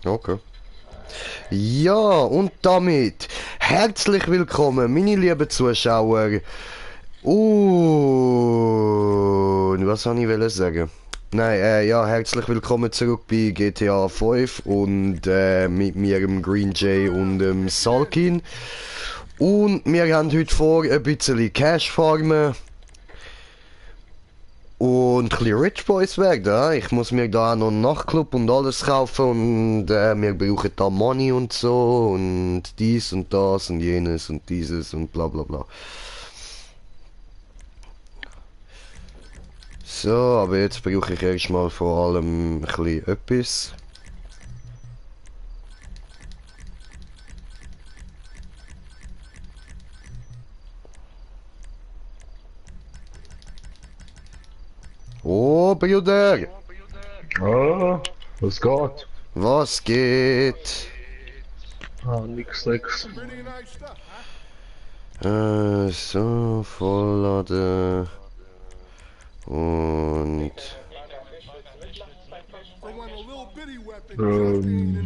Okay. Ja, und damit herzlich willkommen, meine lieben Zuschauer. Und was soll ich wollen sagen? Nein, ja, herzlich willkommen zurück bei GTA 5 und mit mir, dem Green Jay und dem Salkin. Und wir haben heute vor, ein bisschen Cash farmen. Und ein bisschen Rich Boys werden. Ich muss mir da noch einen Nachtclub und alles kaufen und wir brauchen da Money und so und dies und das und jenes und dieses und bla bla bla. So, aber jetzt brauche ich erstmal vor allem ein bisschen etwas. Oh, Bruder! Ah, was geht? Was geht? Ah, nix. So, vollladen. Und...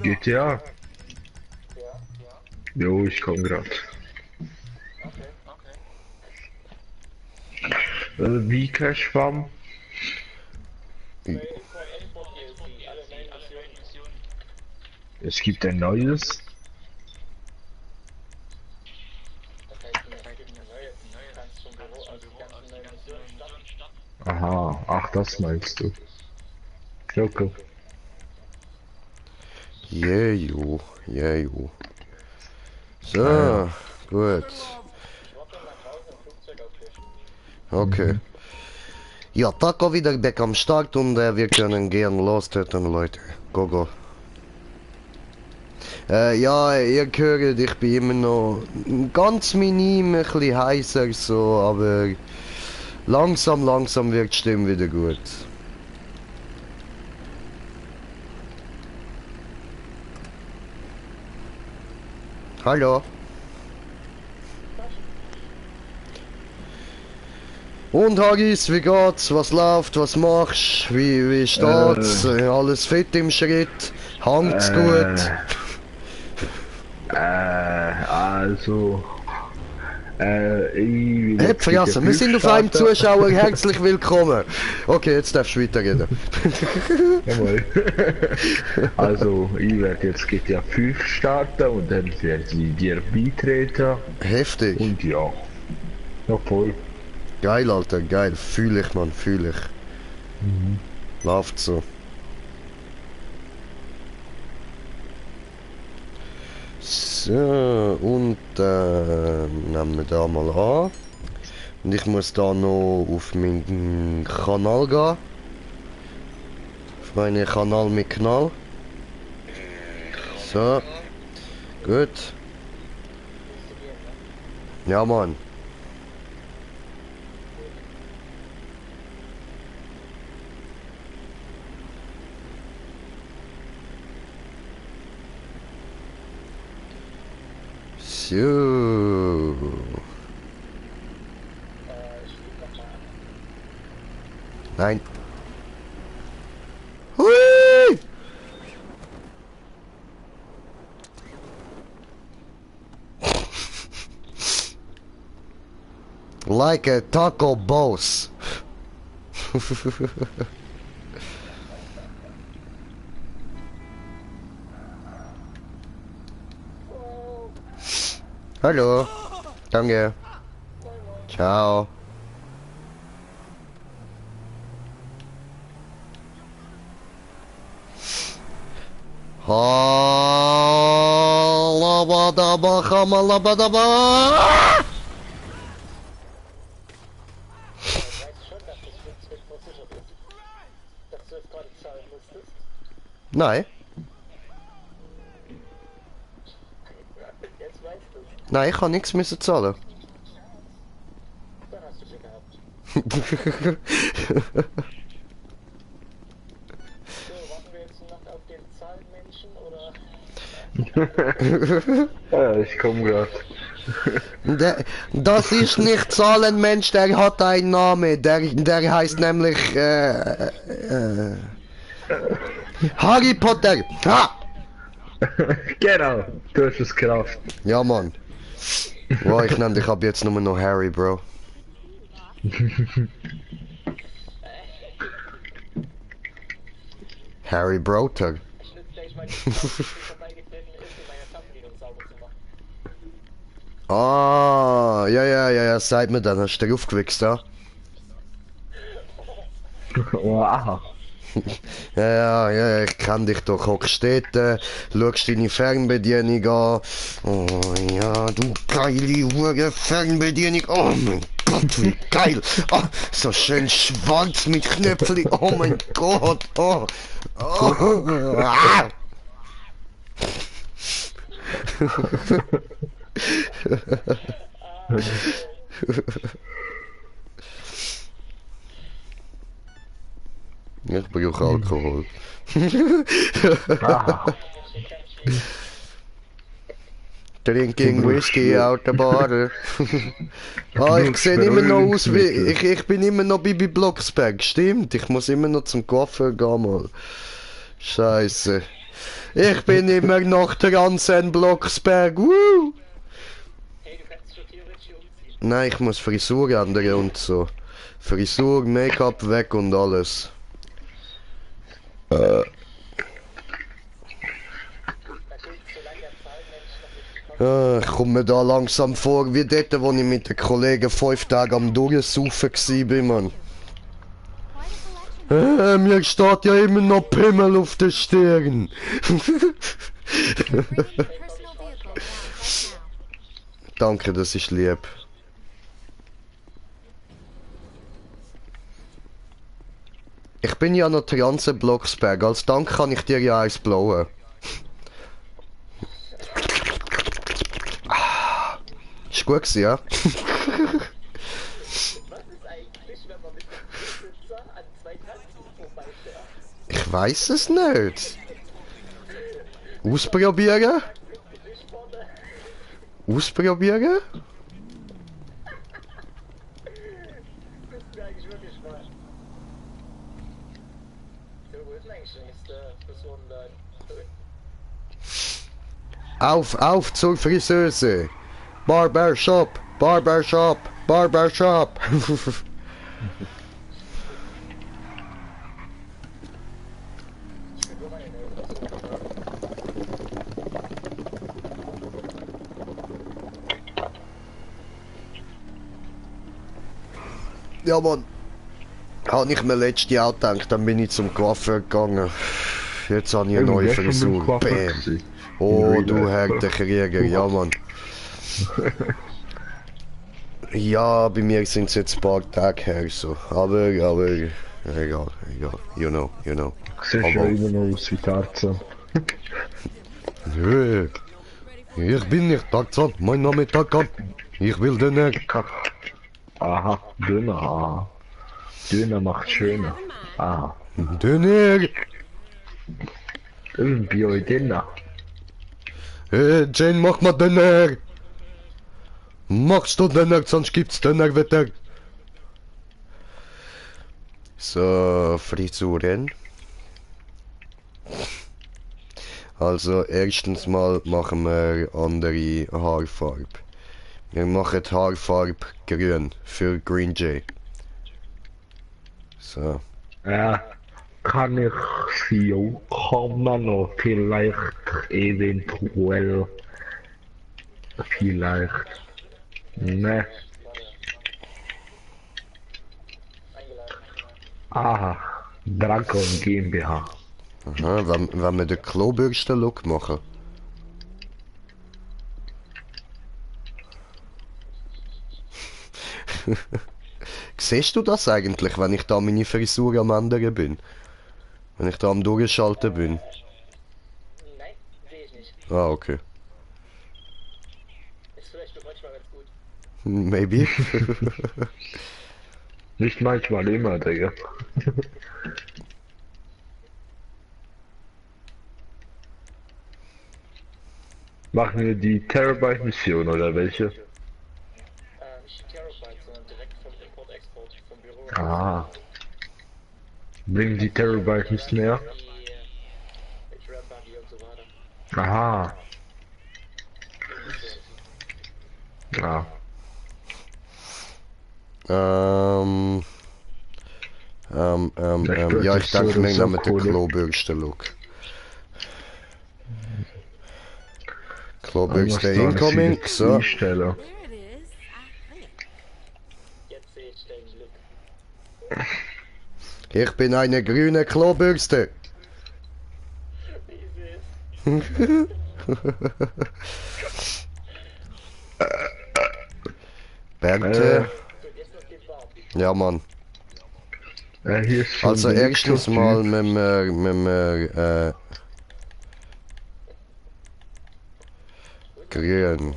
GTA? Jo, ich komm grad. Wie Cash Farm? Es gibt ein neues. Aha, ach, das meinst du. Okay. Yeah, jo, yeah, jo. So, Ja. gut. Okay. Ja, Taco wieder back am Start und wir können gern lostreten, Leute. Go, go. Ja, ihr hört, ich bin immer noch ganz minim, ein bisschen heißer, so, aber langsam wird die Stimme wieder gut. Hallo. Und Hagis, wie geht's? Was läuft? Was machst? Wie steht's? Alles fit im Schritt? Hangt's gut? Also, ich will Hey, jetzt vergessen, wir sind auf einem Zuschauer, herzlich willkommen. Okay, jetzt darfst du weiterreden. Jawohl. Also, ich werde jetzt GTA 5 starten und dann werde ich dir beitreten. Heftig. Und ja, ja voll. Geil, Alter, geil. Fühl ich, Mann, fühl ich. Läuft so. So, und nehmen wir da mal an. Und ich muss da noch auf meinen Kanal gehen. Auf meinen Kanal mit Knall. So. Gut. Ja, Mann. So. Nein. Hui! Like a taco boss. Hallo. Danke. Ciao. Halabadaba, hamalabadaba. Nein. Nein, ich habe nichts müssen zahlen. Ja, ich komme grad. Das ist nicht Zahlenmensch, der hat einen Namen. Der heißt nämlich Harry Potter. Ha! Genau, du hast es geschafft. Ja, Mann. Wow, ich nenne dich ab jetzt nur noch Harry, Bro. Harry Broter. Ah, ja, seid mir dann, hast du aufgewichst, ja? Wow. Ja, ich kann dich doch. Hockst dort, schaust deine Fernbedienung an. Oh ja, du geile Hure Fernbedienung. Oh mein Gott, wie geil. Oh, so schön schwarz mit Knöpfchen. Oh mein Gott. Oh. Ah. Ich brauche Alkohol. Drinking Whisky out the bar. Ich sehe immer noch aus wie... Ich bin immer noch Bibi Blocksberg, stimmt? Ich muss immer noch zum Coiffeur gehen mal. Scheiße. Ich bin immer noch Transen Blocksberg. Woo! Nein, ich muss Frisur ändern und so. Frisur, Make-up weg und alles. Ich komme mir da langsam vor wie dort, wo ich mit den Kollegen 5 Tage am Durchsaufen war, Mann. Mir steht ja immer noch Pimmel auf der Stirn. Danke, das ist lieb. Ich bin ja noch Transe Blocksberg, als Dank kann ich dir ja eins blauen. Ist gut gewesen, ja? Ich weiß es nicht. Ausprobieren? Ausprobieren? Auf zur Friseuse! Barbershop! Barbershop! Barbershop! Ja, Mann. Habe ich mir letztes Jahr auch gedacht, dann bin ich zum Coiffeur gegangen. Jetzt habe ich eine neue Frisur. Bam. Oh, du härter Krieger, ja, Mann. Ja, bei mir sind es jetzt ein paar Tage her, so. Aber, egal. You know. Siehst ja immer noch aus wie Tarzan. Nö. Ich bin nicht Tarzan, mein Name ist Tarzan. Ich will den Aha, Döner. Döner macht schöner. Aha. Döner. Irgendwie euch Döner. Jane, mach mal Döner. Machst du Döner, sonst gibt's Dönerwetter. So, Frisuren. Also, erstens mal machen wir andere Haarfarbe. Wir machen Haarfarbe grün für Green Jay. So. Ja, kann ich sie auch kommen oder vielleicht eventuell ne. Aha, Dragon GmbH. Aha, wenn wir den Klobürsten-Look machen. Siehst du das eigentlich, wenn ich da meine Frisur am ändern bin? Wenn ich da am Durchschalten bin? Nein, sehe ich nicht. Ah, okay. Ist vielleicht doch manchmal ganz gut. Maybe. Nicht manchmal, immer, Digga. Machen wir die Terabyte-Mission oder welche? Nicht die Terabyte, sondern direkt vom Import-Export, vom Büro. Ah. Bringen die Terabyte nicht mehr? Die mit RAM-Buggy und so weiter. Aha. Ja. Ähm, ja, ich denke mir noch mit der Klobürste, look. Klobürste incoming, so. Einstellen. There it is. Wait. Jetzt sehe ich dein Glück. Ich bin eine grüne Klobürste. Wie süß. Bergte. Und jetzt noch den Baum. Ja, Mann. Hier ist schon Also die erstens Victor-Typ. mal mit grün.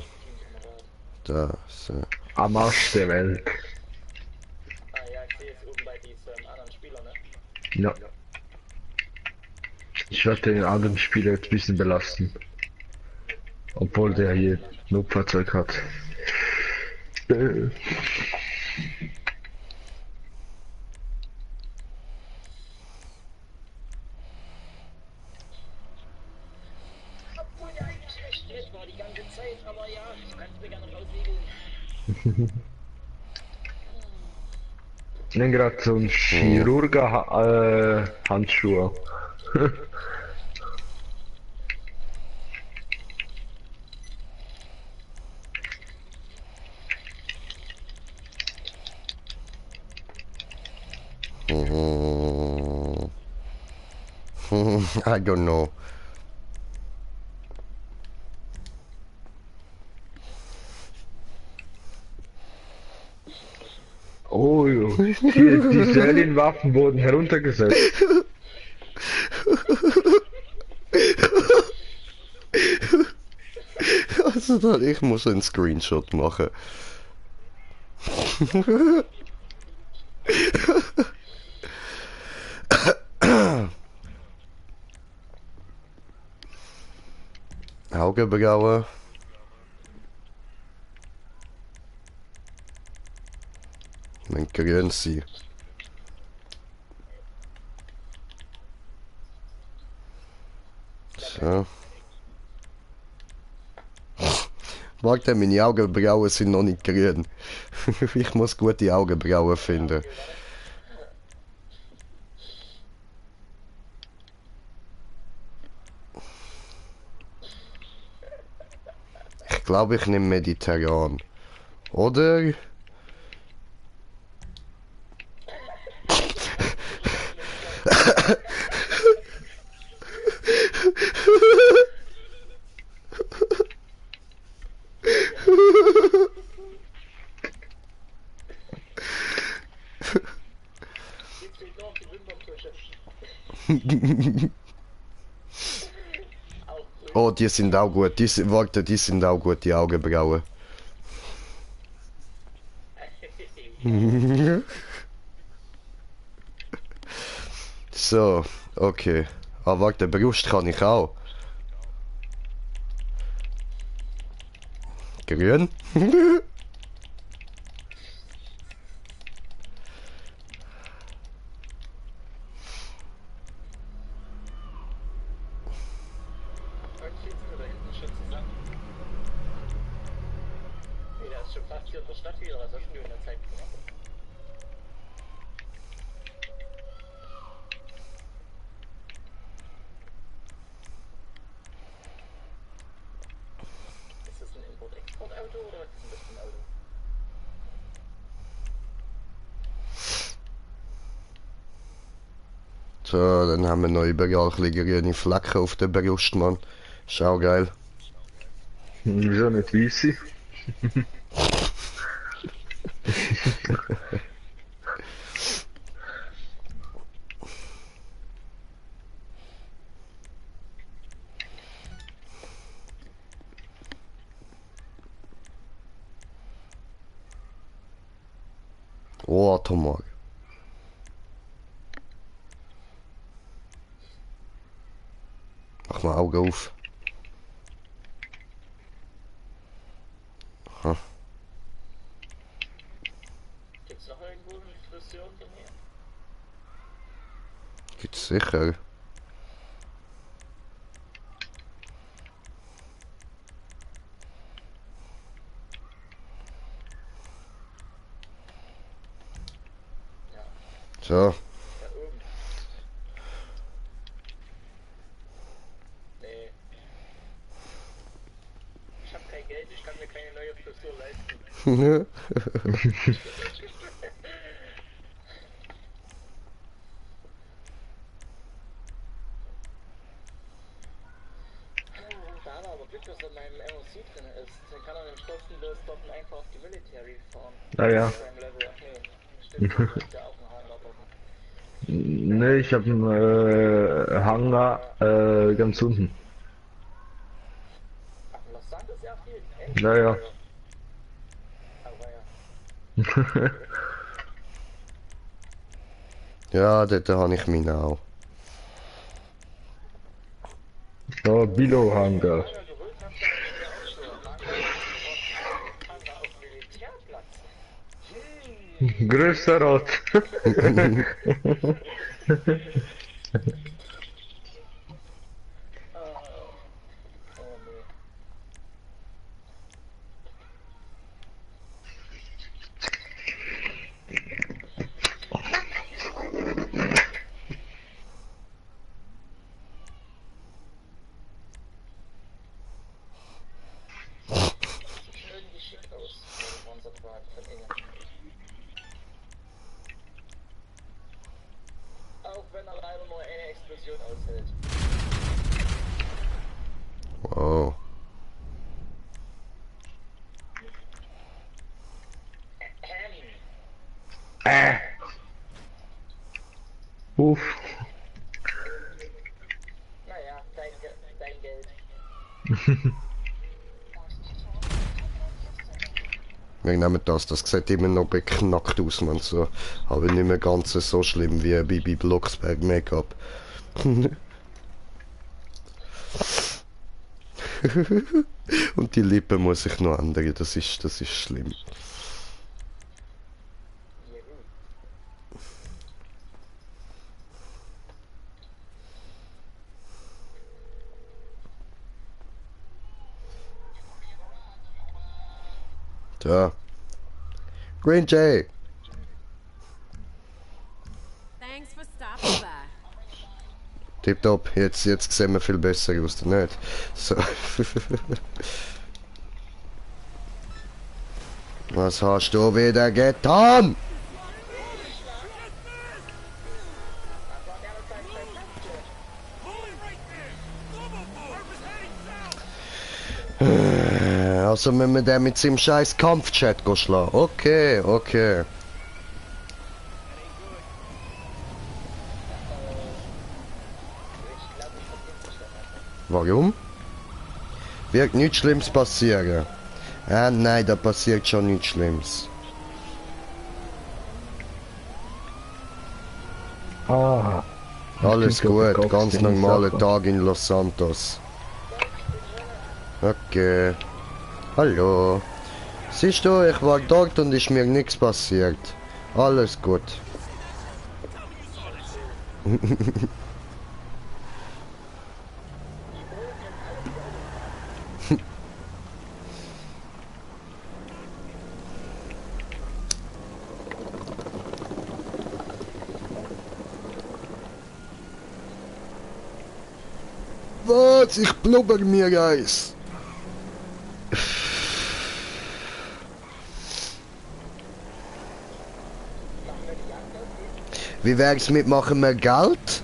Das. Am Arsch der Welt. Ah ja, ich sehe jetzt oben bei diesem anderen Spieler, ne? Ja. Ich werde den anderen Spieler jetzt ein bisschen belasten. Obwohl der hier Notfahrzeug hat. Obwohl der eigentlich recht nett war die ganze Zeit, aber ja, ich kann es mir gerne rauslegen. Ich nehme gerade so ein Chirurger-Handschuhe. I don't know. Oh, die Serienwaffen wurden heruntergesetzt. Also dann, ich muss einen Screenshot machen. Augenbrauen. Mein grün sein. So. Warte, meine Augenbrauen sind noch nicht grün. Ich muss gute Augenbrauen finden. Ich glaube, ich nehme Mediterran. Oder? Jetzt fehlt noch die Wimperntusche. Auch grün. Oh, die sind auch gut. Warte, die sind auch gut, die Augenbrauen. So, okay. Ah, warte, Brust kann ich auch. Grün? Okay, sind wir da hinten schon zusammen? Nee, der ist schon fast hier in der Stadt wieder. Was hast du in der Zeit gemacht? Ist das ein Import-Export-Auto oder was ist denn das für ein Auto? So, dann haben wir noch überall ein bisschen grüne Flecken auf der Brust, Mann. Schau geil. Wieso nicht weiße? Oh, Tomag. Mach mal Auge auf. Gibt's noch irgendwo eine Friseur von mir? Gibt's sicher. So. Da oben. Nee. Ich hab kein Geld, ich kann mir keine neue Frisur leisten. Da hat er aber Glück, dass er in meinem MOC drin ist. Dann kann er nämlich kostenlos dort einfach auf die Military fahren. Naja. Beim Level, ach nee. Stimmt, du hast ja auch einen Hangar dort. Ne, ich habe einen Hangar ganz unten. Ach, Los Santos ja viel. Echt? Naja. Aber ja. Ja, dort habe ich meinen auch. Da, Bilo-Hangar. Ja, geholt hast du ja auch schon. Hangar auf Militärplatz. Größter Rot. Oh nee. Sieht irgendwie schick aus, unser Quad von innen. Auch wenn er leider nur eine Explosion aushält. Wow. Uff. Naja, dein Geld. Wir nehmen das sieht immer noch beknackt aus, man so. Aber nicht mehr ganz so schlimm wie bei Blocksberg Make-up. Und die Lippe muss ich noch ändern, das ist schlimm. So. Green Jay. Thanks for stopping by. Tipptopp, jetzt sehen wir viel besser aus, nicht? So. Was hast du wieder getan? Also müssen wir den mit seinem scheiß Kampfchat schlagen. Okay, okay. Warum? Wird nichts Schlimmes passieren. Ah nein, da passiert schon nichts Schlimmes. Ah. Alles Stimmt, gut, auf ganz den normaler Sachen. Tag in Los Santos. Okay. Hallo. Siehst du, ich war dort und ist mir nichts passiert. Alles gut. Was? Ich blubber mir Eis. Wie wär's mit machen wir Geld?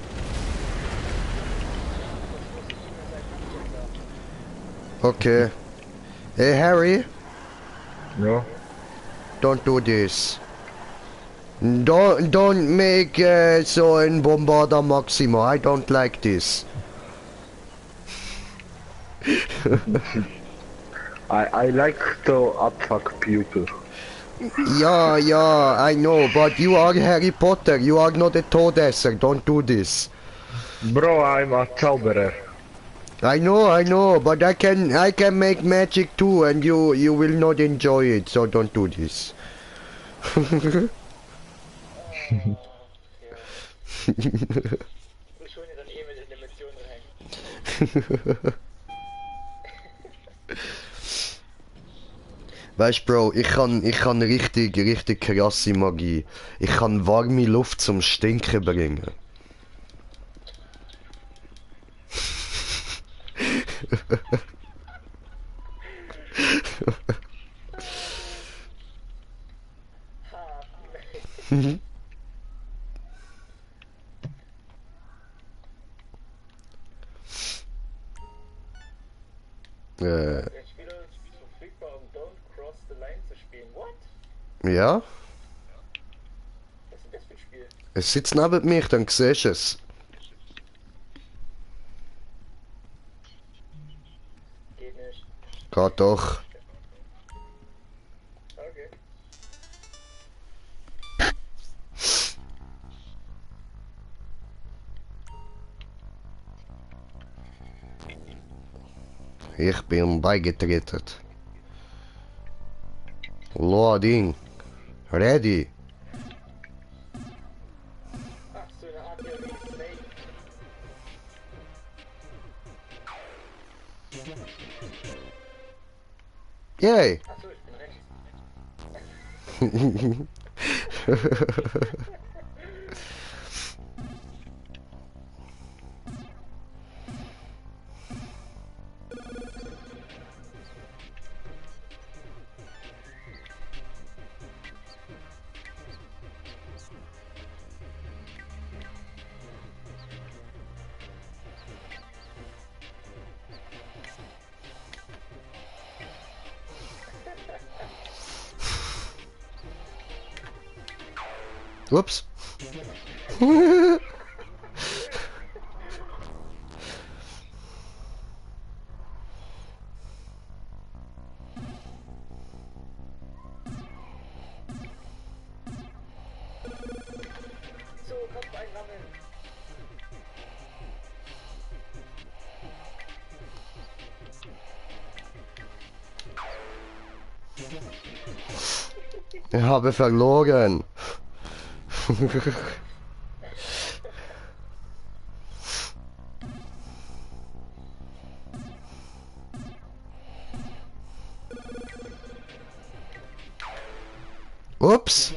Okay. Hey Harry, Ja. don't do this. Don't make so ein Bombarder Maximo. I don't like this. I like to abfuck people. Yeah, I know, but you are Harry Potter. You are not a Todesser. Don't do this. Bro, I'm a Zauberer. I know, but I can make magic too, and you will not enjoy it. So don't do this. Ja. Du schon dann eh mit in die Mission rein. Weißt Bro, ich kann richtig krasse Magie. Ich kann warme Luft zum Stinken bringen. Der Spieler ist verfügbar, um Don't Cross the Line zu spielen. What? Ja? Was ist denn das für ein Spiel? Es sitzt neben mich, dann siehst du es. Geht nicht. Geht doch. Okay. Ich bin beigetreten. Loading. Ready. Ach, so eine Art hier wie Snake. Yay. Ach so, ich bin rechts. Ups. So, Kopf einrammeln. Ich habe verloren. Ups.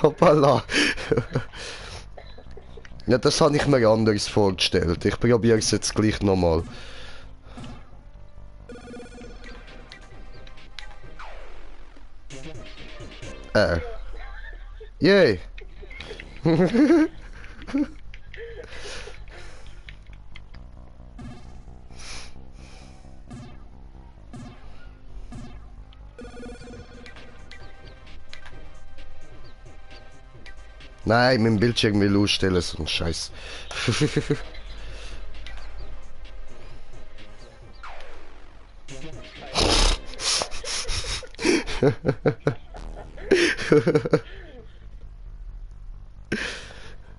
Hoppala. Ja, das habe ich mir anders vorgestellt. Ich probiere es jetzt gleich nochmal. Yay. Nein, mein Bildschirm will ausstellen, so ein Scheiß.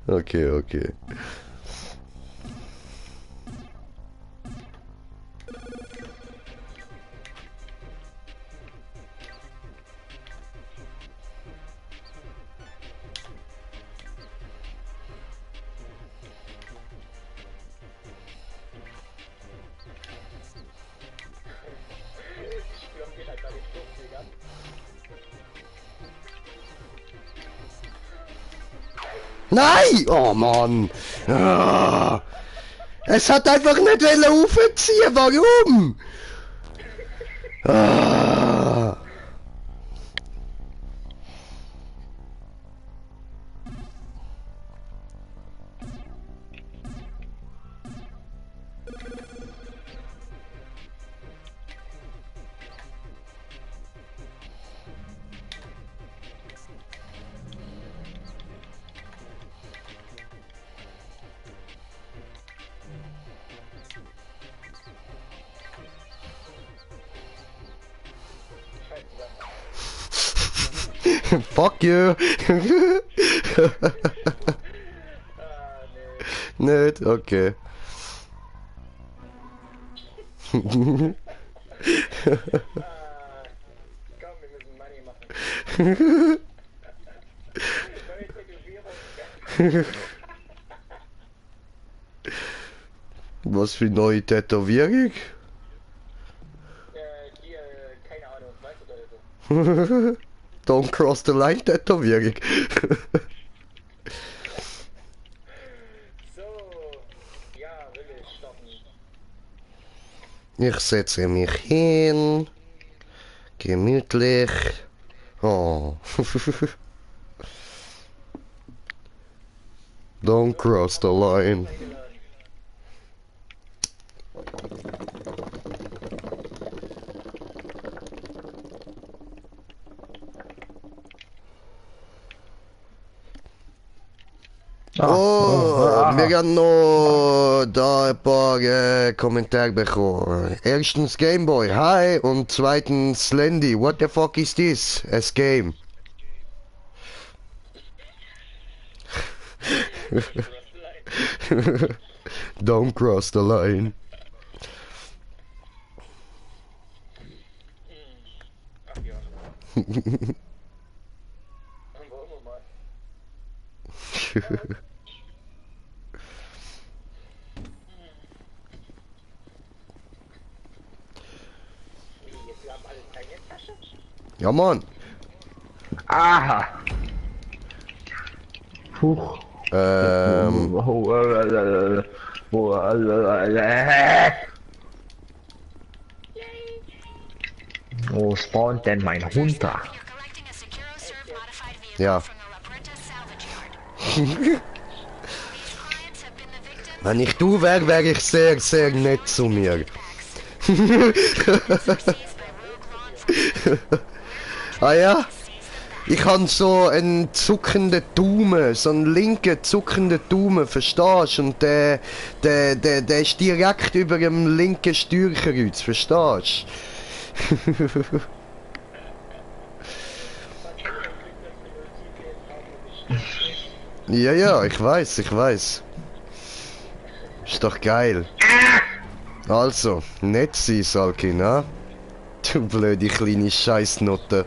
Okay. Ich glaube, geht halt gar nicht dumm, Digga. Nein! Oh Mann! Ah. Es hat einfach nicht aufziehen. Warum? Ah. Fuck you! Nicht? Okay. Komm, wir müssen Money machen. Neue Tätowierung. Was für neue Tätowierung? Hier, keine Ahnung, weißt du oder so? Don't cross the line Tätowierung. So, ja, will ich stoppen. Ich setze mich hin. Gemütlich. Oh. Don't cross the line. Oh, wir haben noch da ein paar Kommentare bekommen. Erstens Gameboy, hi, und zweitens Slendy, what the fuck is this? As game. Don't cross the line. Ach ja. Dann wollen wir mal. Jetzt wir haben alle keine Tasche. Ja, Mann. Aha. Huch. Wo spawnt denn mein Hund da? Ja. Wenn ich du wäre, wäre ich sehr, sehr nett zu mir. Ah ja? Ich habe so einen zuckenden Daumen, so einen linken zuckenden Daumen, verstehst du? Und der ist direkt über dem linken Steuerkreuz, verstehst du? Ja, ja, ich weiß. Ist doch geil. Also, nett sein, Salkin, ne? Du blöde kleine Scheißnote.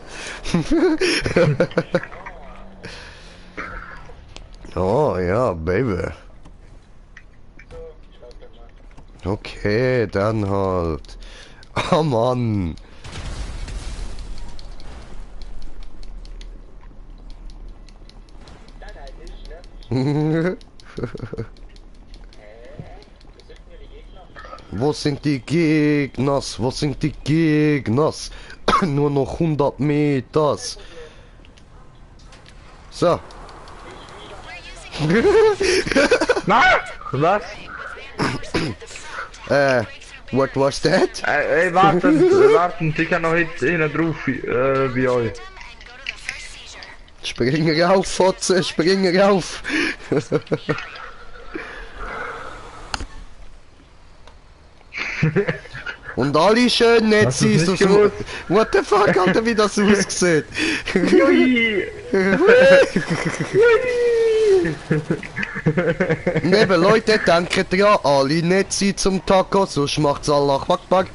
Oh ja, Baby. Okay, dann halt. Oh Mann. Dann halt nicht, ne? Wo sind mir die Gegner? Wo sind die Gegners? Nur noch 100 Meters. So. Na? Was? What was that? Ey, warten, ich kann noch hinten drauf, bei euch. Spring rauf, Fotze, spring rauf. Und alle schön nett Hast du's sein. nicht So, gewusst? what the fuck, Alter, wie das aussieht. Ui. Und eben, Leute, denkt dran, alle nett sein zum Taco, sonst macht's Allah Akbar.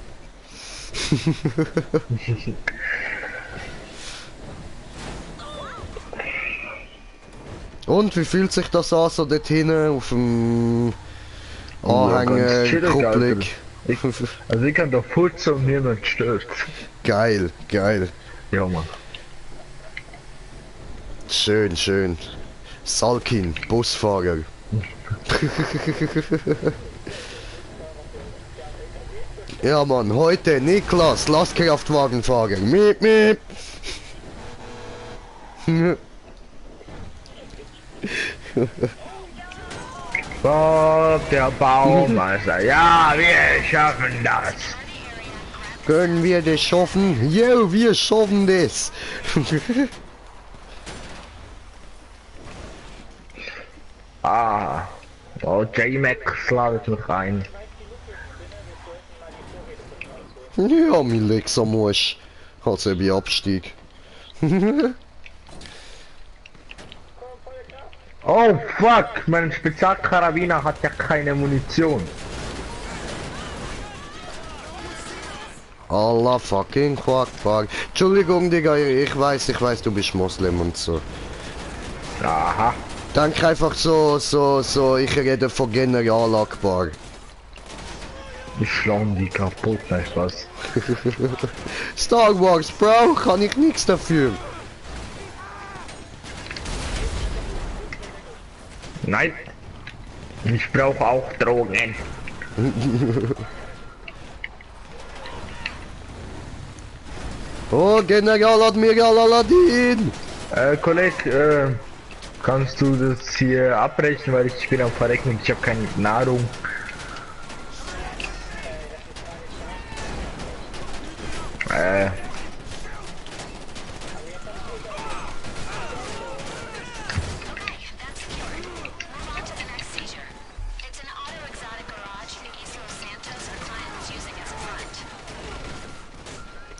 Und wie fühlt sich das an, so dort hinten auf dem Anhänger, chillig, Kupplung? Also ich kann doch putzen und niemand stört. Geil, geil. Ja, Mann. Schön, schön. Salkin, Busfahrer. Ja, Mann, heute Niklas, Lastkraftwagenfahrer. Miep, miep. So, der Baumeister. Ja, wir schaffen das. Können wir das schaffen? Jo, wir schaffen das. Ah. Oh, J-Max ladet mich ein. Ja, mein Lexamosch. Also bei Abstieg. Oh fuck, mein Spezialkarabiner hat ja keine Munition. Allah fucking Quack. Entschuldigung, Digga, ich weiß, du bist Moslem und so. Aha. Denk einfach so, ich rede von General Akbar. Ich schlagen die kaputt, weißt du was? Star Wars, Bro, kann ich nichts dafür. Nein. Ich brauche auch Drogen. Oh, General Admiral Aladdin! Kollege, kannst du das hier abbrechen, weil ich bin am Verrecken und ich habe keine Nahrung.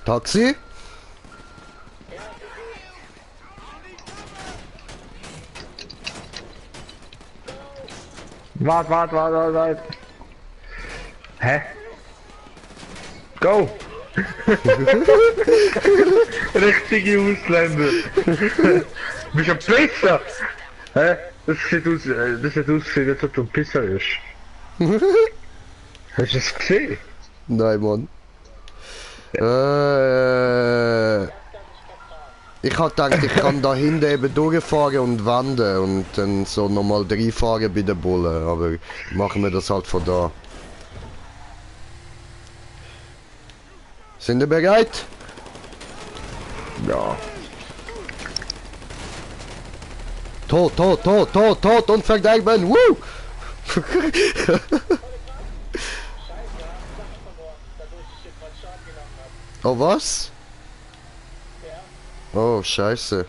Taxi? Wart. Hä? Go! Richtige Ausländer! Bist ein Pisser! Hä? Das sieht aus, als ob du ein Pisser bist. Hast du es gesehen? Nein, Mann. Ich hab gedacht, ich kann da hinten eben durchfahren und wenden und dann so nochmal reinfahren bei den Bullen, aber machen wir das halt von da. Sind ihr bereit? Ja. Tot und verderben! Woo! Oh, was? Oh, scheiße.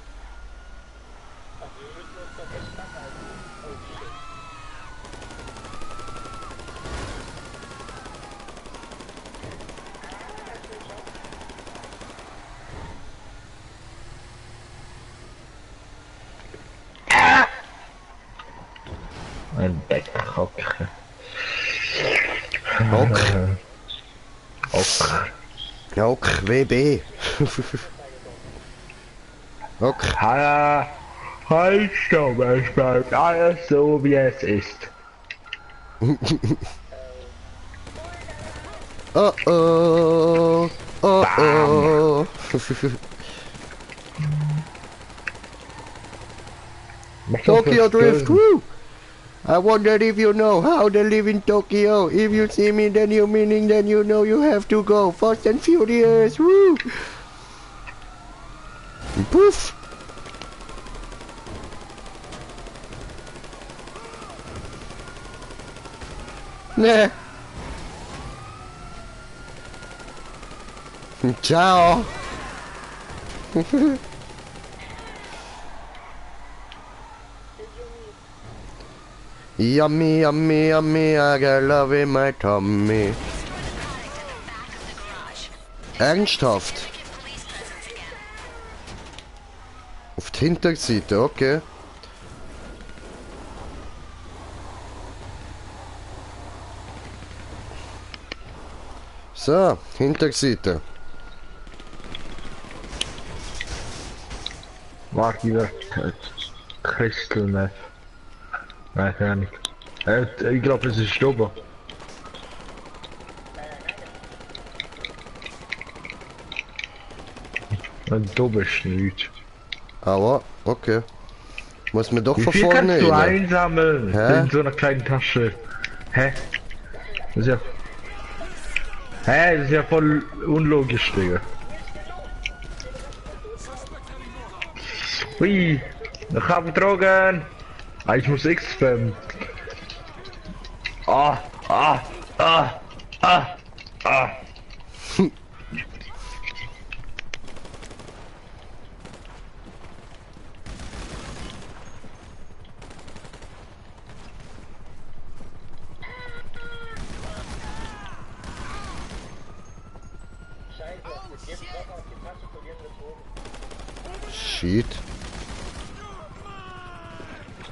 Ein Beckhocke. Ok, WB. Ok. Halt, stopp, es bleibt alles so wie es ist. Oh oh. Oh oh. Tokyo Drift, woo! I wonder if you know how to live in Tokyo. If you see me, then you meaning, then you know you have to go. Fast and Furious, woo! Poof! Ne. Ciao! Yummy, I got love in my tummy. Ernsthaft? Auf die Hinterseite, okay. So, Hinterseite. Warte, wieder Crystal Meth. Nein, gar nicht. Ich glaube, es ist Stubber. Du bist nicht. Aber, okay. Muss mir doch Wie von viel vorne kannst du rein. einsammeln? Hä? In so einer kleinen Tasche. Hä? Das ist ja... Hä? Das ist ja voll unlogisch, Digga. Hui! Ich hab Drogen! Ah, ich muss X spammen. Ah! Shit.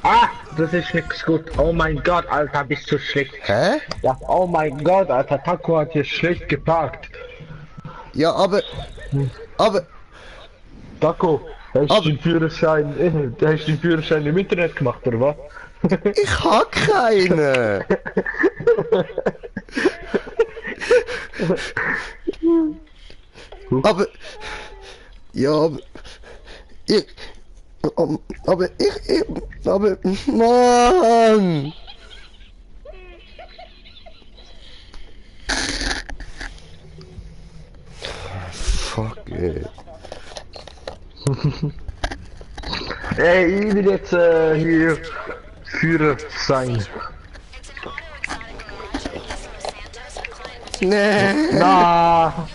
Ah! das ist nix gut. Oh mein Gott, Alter, bist du schlecht. Hä? Ja, oh mein Gott, Alter, Taco hat hier schlecht geparkt. Ja, aber... Taco, hast Aber- du den Führerschein im Internet gemacht, oder was? Ich hab keine! Aber... Ja, aber... Ich... Aber... Mann! Fuck, ey. Ey, ich will jetzt hier Führer sein. Nee. Na,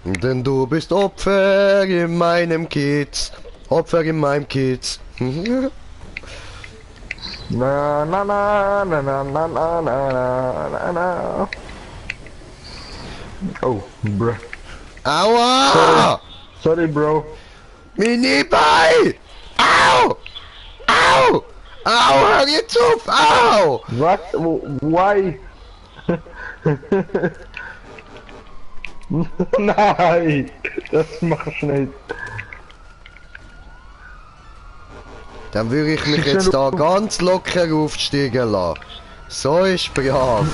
Denn du bist Opfer in meinem Kiez. Opfer in meinem Kiez. na na na na na na na na na na. Oh, bruh. Aua! Sorry, bro. Mini bei! Au! Au! Au! Hör jetzt auf! Au! Was? Why? Nein, das mach ich nicht. Dann würde ich mich jetzt da ganz locker aufsteigen lassen. So ist brav.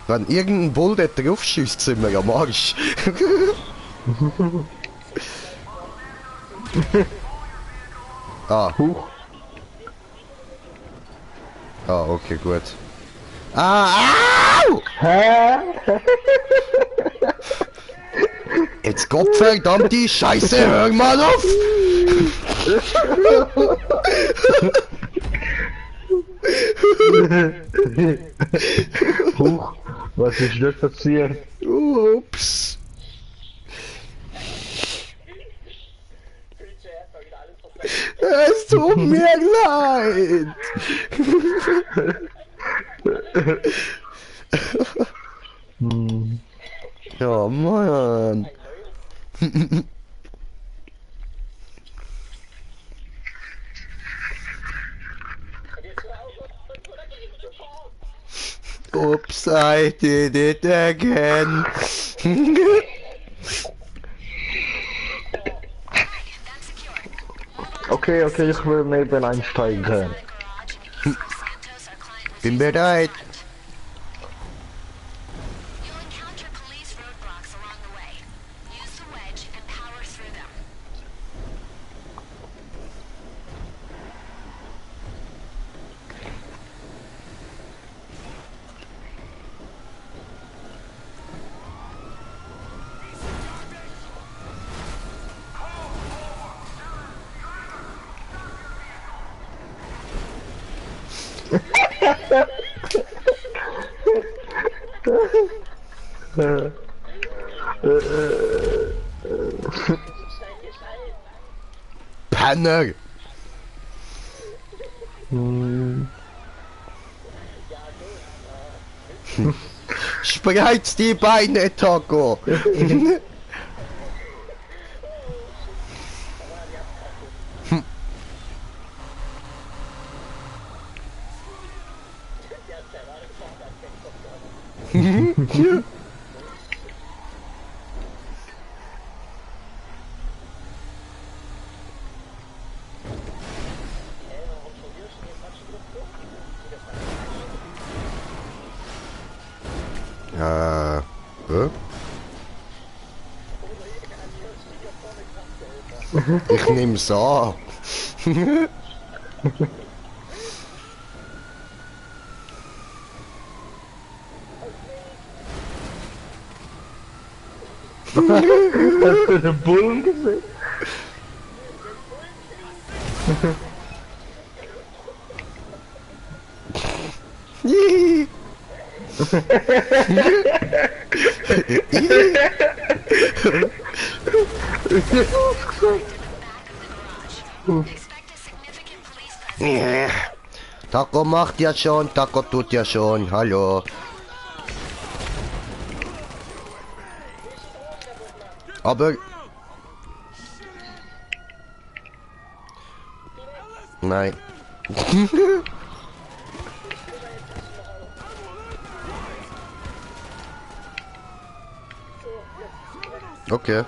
Wenn irgendein Bull dort drauf schießt, sind wir am Arsch. Ah. Huch. Ah, okay, gut. Ah, au! Hä? Jetzt Gottverdammt Scheiße, hör mal auf! Huch. Was ist das passiert? Ups. Es tut mir leid. Ja, Mann. Oops, I did it again. Okay, okay, ich will neben einsteigen. Bin bereit. You'll encounter police roadblocks along the way. Use the wedge and power through them. Penner. Spreiz die Beine, Taco. Hä? Ich nehm's an. Hast du den Bullen gesehen? Expect a significant police presence. Taco macht ja schon, Taco tut ja schon, hallo. Aber... Nein. Okay.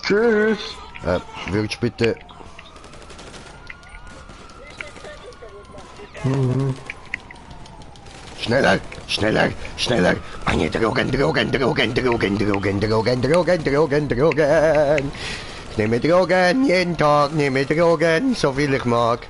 Tschüss. Würdest bitte... Schneller, schneller, schneller. Meine Drogen, Drogen, Drogen, Drogen, Drogen, Drogen, Drogen, Drogen, Drogen. Ich nehme Drogen, jeden Tag nehme Drogen, so viel ich mag.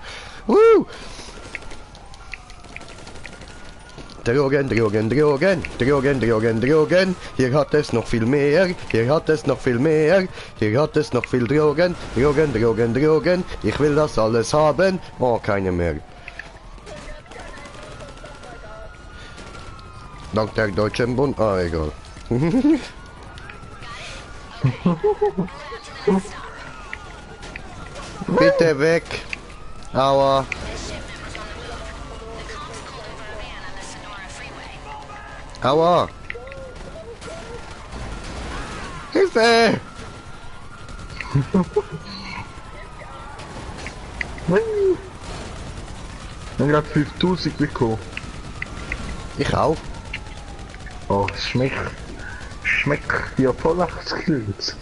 Drogen, Drogen, Drogen, Drogen, Drogen, Drogen. Hier hat es noch viel mehr, hier hat es noch viel mehr, hier hat es noch viel Drogen, Drogen, Drogen, Drogen. Ich will das alles haben, oh, keine mehr. Dank der Deutschen Bund, ah, egal. Bitte weg. Aua. Aua! Hilfe! Ich habe gerade 5000 bekommen. Ich auch. Oh, es schmeckt ja voll nach Skills.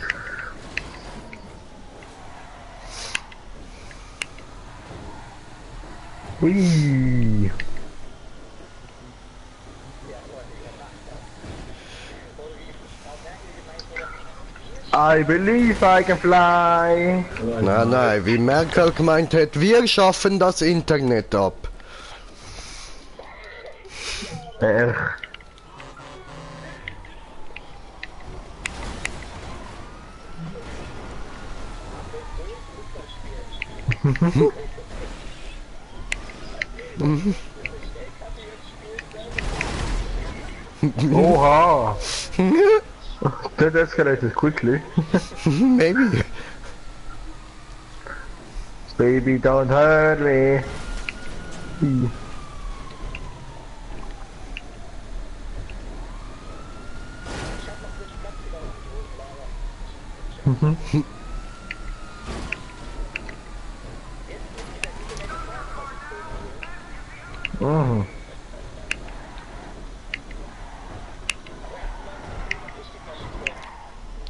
Ui. I believe I can fly. Nein, nein, wie Merkel gemeint hat, wir schaffen das Internet ab. Oha! That escalated quickly. Maybe. Baby, don't hurt me. Mhm.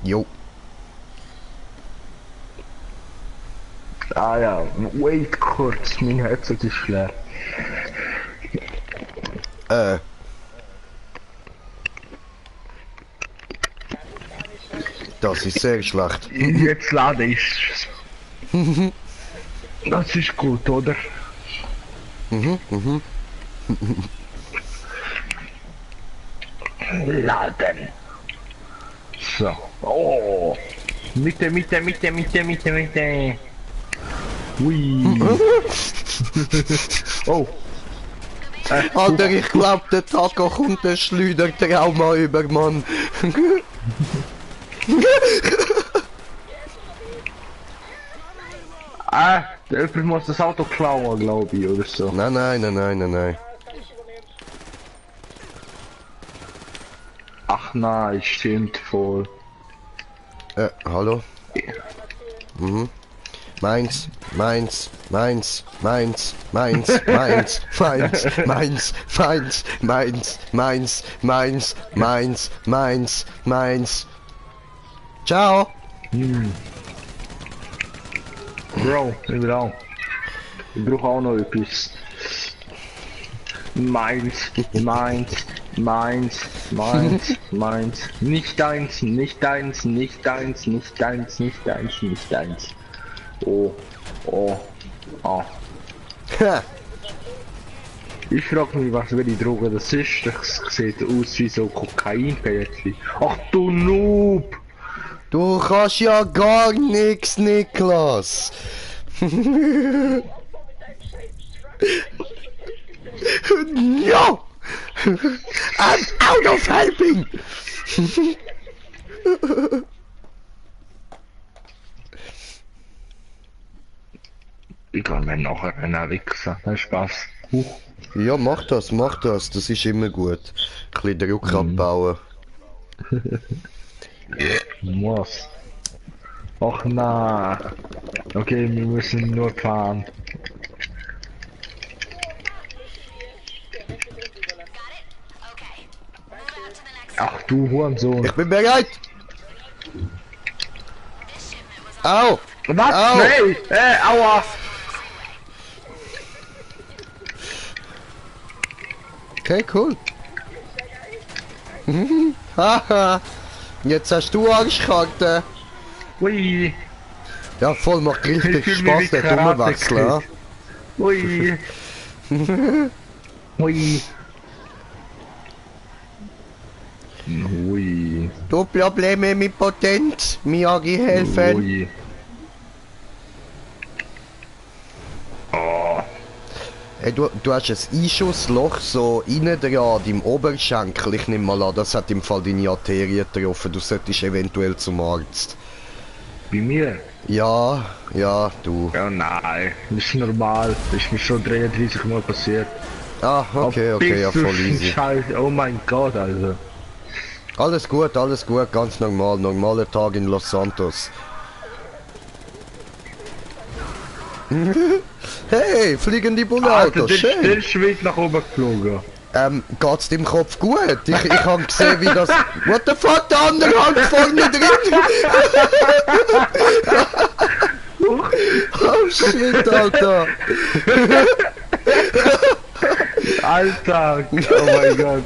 Jo. Ah ja, wait kurz, mein Headset ist leer. Das ist sehr schlecht. Jetzt lade ich. Das ist gut, oder? Laden. So. Oh. Mitte. Hui. Oh. Alter, ich glaub, der Taco kommt ein Schleudertrauma über, Mann. Jemand muss das Auto klauen, glaube ich, oder so. Nein. Ach nein, stimmt voll. Hallo? Meins. Ciao. Bro, überall. Ich brauche auch noch etwas. Meins. Nicht deins. Oh. Ha. Ich frage mich, was welche Droge das ist. Das sieht aus wie so Kokain-Päckchen. Ach du Noob! Du kannst ja gar nix, Niklas. No! I'm out of helping! Ich kann mir nachher einen wichsen. Das ist Spaß. Ja, mach das. Das ist immer gut. Ein bisschen Druck abbauen. Muss. Och na. Okay, wir müssen nur fahren. Okay. Move out to the next Ach du Hurensohn. Ich bin bereit! This shipment was Au! Was? Au. Nein! Aua! Okay, cool. Haha! Jetzt hast du Arschkarte. Ui! Ja, voll, macht richtig Ich fühl mich Spaß, wie der Karate Umwechsel, Kid. ja? Ui! Ui! Ui! Du Probleme mit Potenz, Miyagi helfen. Ui! Oh! Hey, du hast ein Einschussloch so innen dran an deinem Oberschenkel. Ich nehme mal an, das hat im Fall deine Arterie getroffen. Du solltest eventuell zum Arzt. Bei mir? Ja, ja, du. Ja, nein. Das ist normal. Das ist mir schon 33 Mal passiert. Ah, okay, okay, ja, Bist du voll easy. Scheiße. Oh mein Gott, also. Alles gut, ganz normal. Normaler Tag in Los Santos. Hey, fliegende Alter, Bullautos, der schön. ist weit nach oben geflogen. Geht's dem Kopf gut? Ich hab gesehen, wie das... What the fuck, der andere Hand vorne drin! Oh shit, Alter! Alter, oh mein Gott.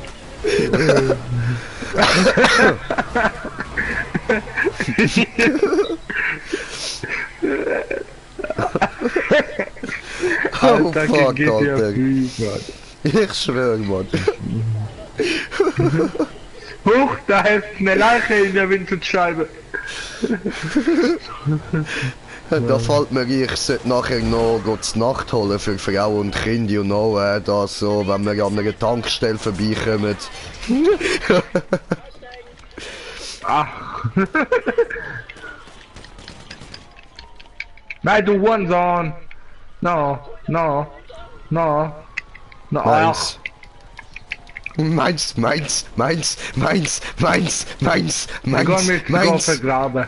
Oh Alter, fuck, geht dir Alter. Mann. Ich schwör, Mann. Huch, da hilft eine Leiche in der Windschutzscheibe. Da fällt mir, ich sollte nachher noch die Nacht holen für Frauen und Kinder, you know, da so, wenn wir an einer Tankstelle vorbeikommen. Ach. Nein, du One-Zone. No, no, no, no. Meins. Meins, meins, meins, meins, meins, meins, Wir gehen meins, mit meins. vergraben.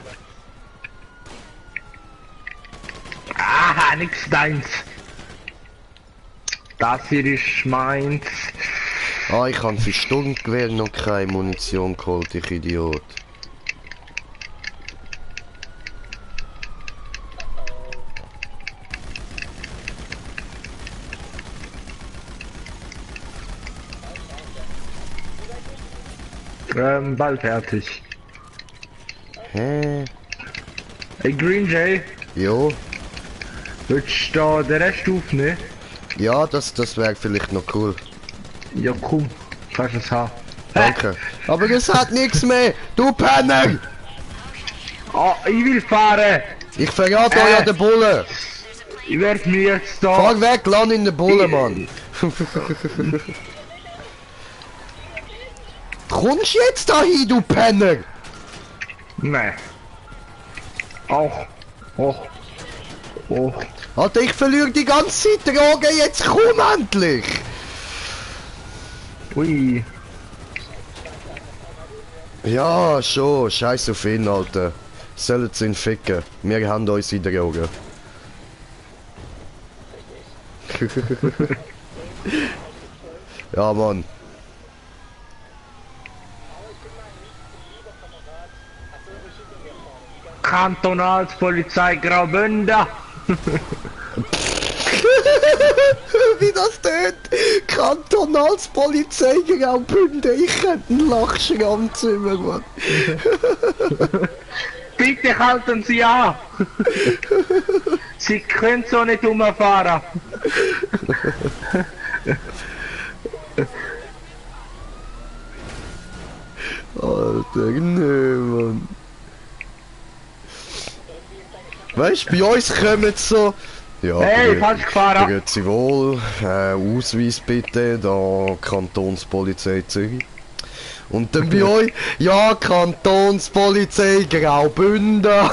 Ah, nix deins. Das hier ist meins. Ah, ich habe für Sturmgewehr noch keine Munition geholt, ich Idiot. Bald fertig. Hä? Hey Green Jay, Jo? willst du da den Rest aufnehmen? Ja, das wäre vielleicht noch cool. Ja komm, kannst es haben. Danke. Aber es hat nichts mehr, du Penner! Oh, ich will fahren! Ich verrate euch an den Bullen! Ich werde mir jetzt da... Fahr weg, land in den Bullen, Mann! Kommst jetzt dahin, du Penner! Nee. Auch. Och. Och. Alter, ich verliere die ganze Zeit Drogen, jetzt komm endlich! Ui. Ja, schon, scheiß auf ihn, Alter. Sollen sie ihn ficken. Wir haben unsere Drogen. Ja, Mann. Kantonalspolizei Graubünden. Wie das tönt! Kantonalspolizei Graubünden, ich könnte einen Lachschrei am Zimmer, Mann. Bitte halten Sie an. Sie können so nicht umfahren. Alter, nee, Mann. Weißt du, bei uns kommen so... Ja, Hey, falsch gefahren. grüezi wohl, Ausweis bitte, da Kantonspolizei Zürich. Und dann bei euch, ja, Kantonspolizei Graubünden.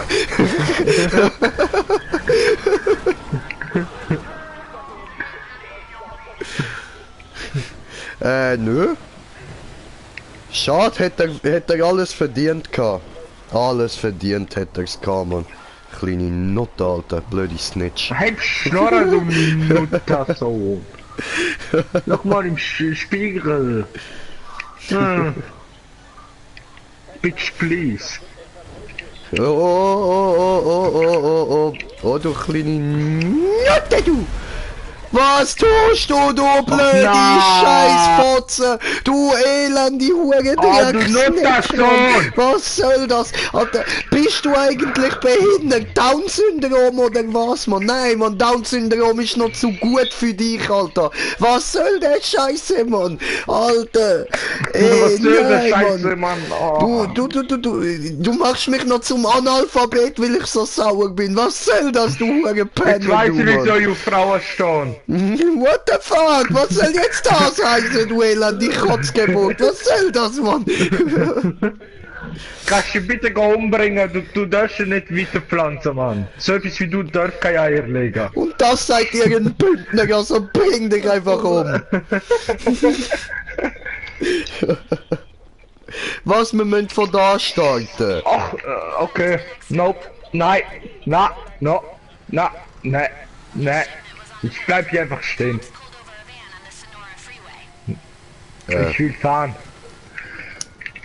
Nö. Schade, hätte er alles verdient gehabt. Alles verdient hat er's gehabt, Mann. Kleine Nutte, Alter. Blöde Snitch. Halt Schnorren, du Muttersohn. Noch mal im Spiegel. Bitch, please. Oh, du kleine Nutte, du! Was tust du, du blöde Scheißfotze? Du elende Hure, Du Nuttersohn! Was soll das? Alter, bist du eigentlich behindert? Down-Syndrom oder was, Mann? Nein, Mann, Down-Syndrom ist noch zu gut für dich, Alter. Was soll der Scheiße, Mann? Alter! Was soll der nein, Scheiße, Mann? Oh. Du machst mich noch zum Analphabet, weil ich so sauer bin. Was soll das, du Hure Penner, Jetzt weiß du, ich, wieso Mann? ihr Frauen stehen. What the fuck? Was soll jetzt das heißen, du elende Kotzgeburt? Was soll das, Mann? Kannst du bitte umbringen? Du darfst ihn nicht weiterpflanzen, Mann. So etwas wie du darfst keine Eier legen. Und das seid ihr ein Bündner, also bring dich einfach um. Was, wir müssen von da starten? Ach, okay. Nope. Nein. Na. Nein. Ich bleib hier einfach stehen. Pulled over a van on the Sonora Freeway. Ich will fahren.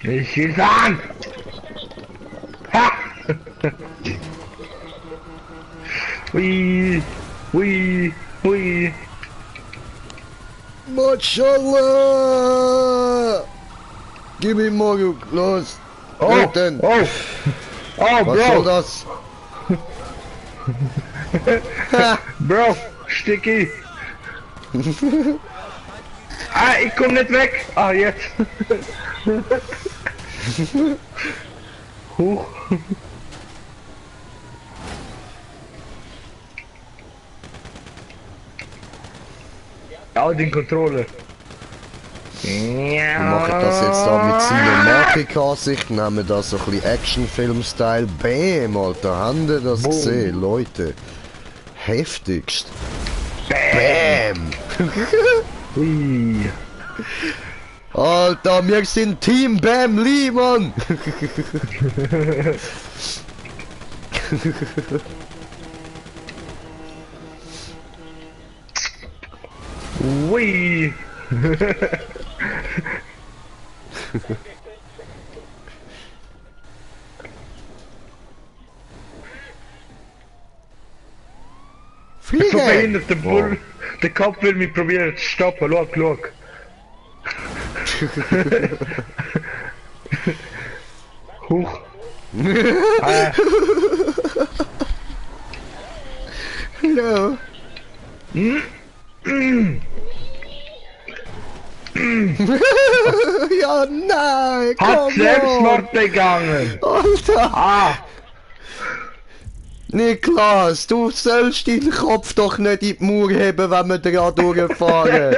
Ich will fahren! Ha! Hui. Mashallah! Gib ihm Morgen, los! Oh, denn? oh Was soll Bro, das? Bro, Sticky. Ich komm nicht weg. Jetzt. Huch. Ja, den Controller. Wir machen das jetzt da mit Cinematic-Ansicht, nehmen da so ein bisschen Actionfilm-Style. Bam, Alter, haben ihr das gesehen, Leute? Heftigst. Bam! Hui. Alter, wir sind Team Bam Lee, Mann! Hui. So Fliege! behindert der Bull. Der Kopf will mich probieren zu stoppen. Schau. Huch. Hallo! Ja, nein! Hat Komm Selbstmord begangen. Alter! Niklas, du sollst deinen Kopf doch nicht in die Mauer heben, wenn wir da durchfahren.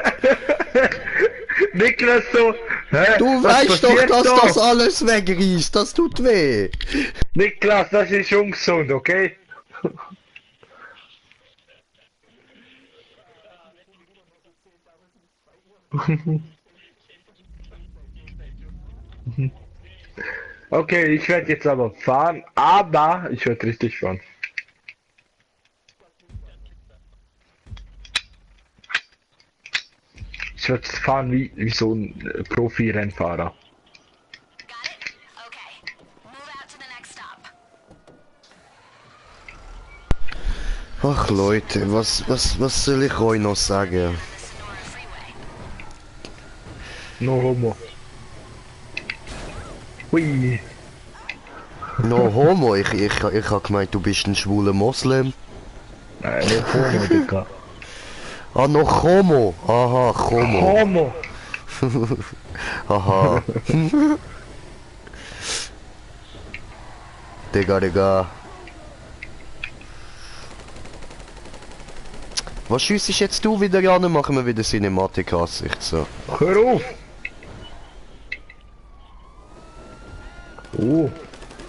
Niklas so. Hä? Du Was weißt doch, passiert dass da? das alles wegreißt. Das tut weh. Niklas, das ist ungesund, okay? Okay, ich werde jetzt aber fahren, aber ich werde richtig fahren. Ich werde fahren wie so ein Profi-Rennfahrer. Got it? Okay. Move out to the next stop. Ach Leute, was soll ich euch noch sagen? Sonora Freeway. No homo. Hui. No homo, ich hab gemeint, du bist ein schwuler Moslem. No homo, Digga. Ah, noch homo. Aha, homo. Homo. Aha. Digga. Was schiessest jetzt du wieder an? Machen wir wieder Cinematic-Ansicht so. Hör auf.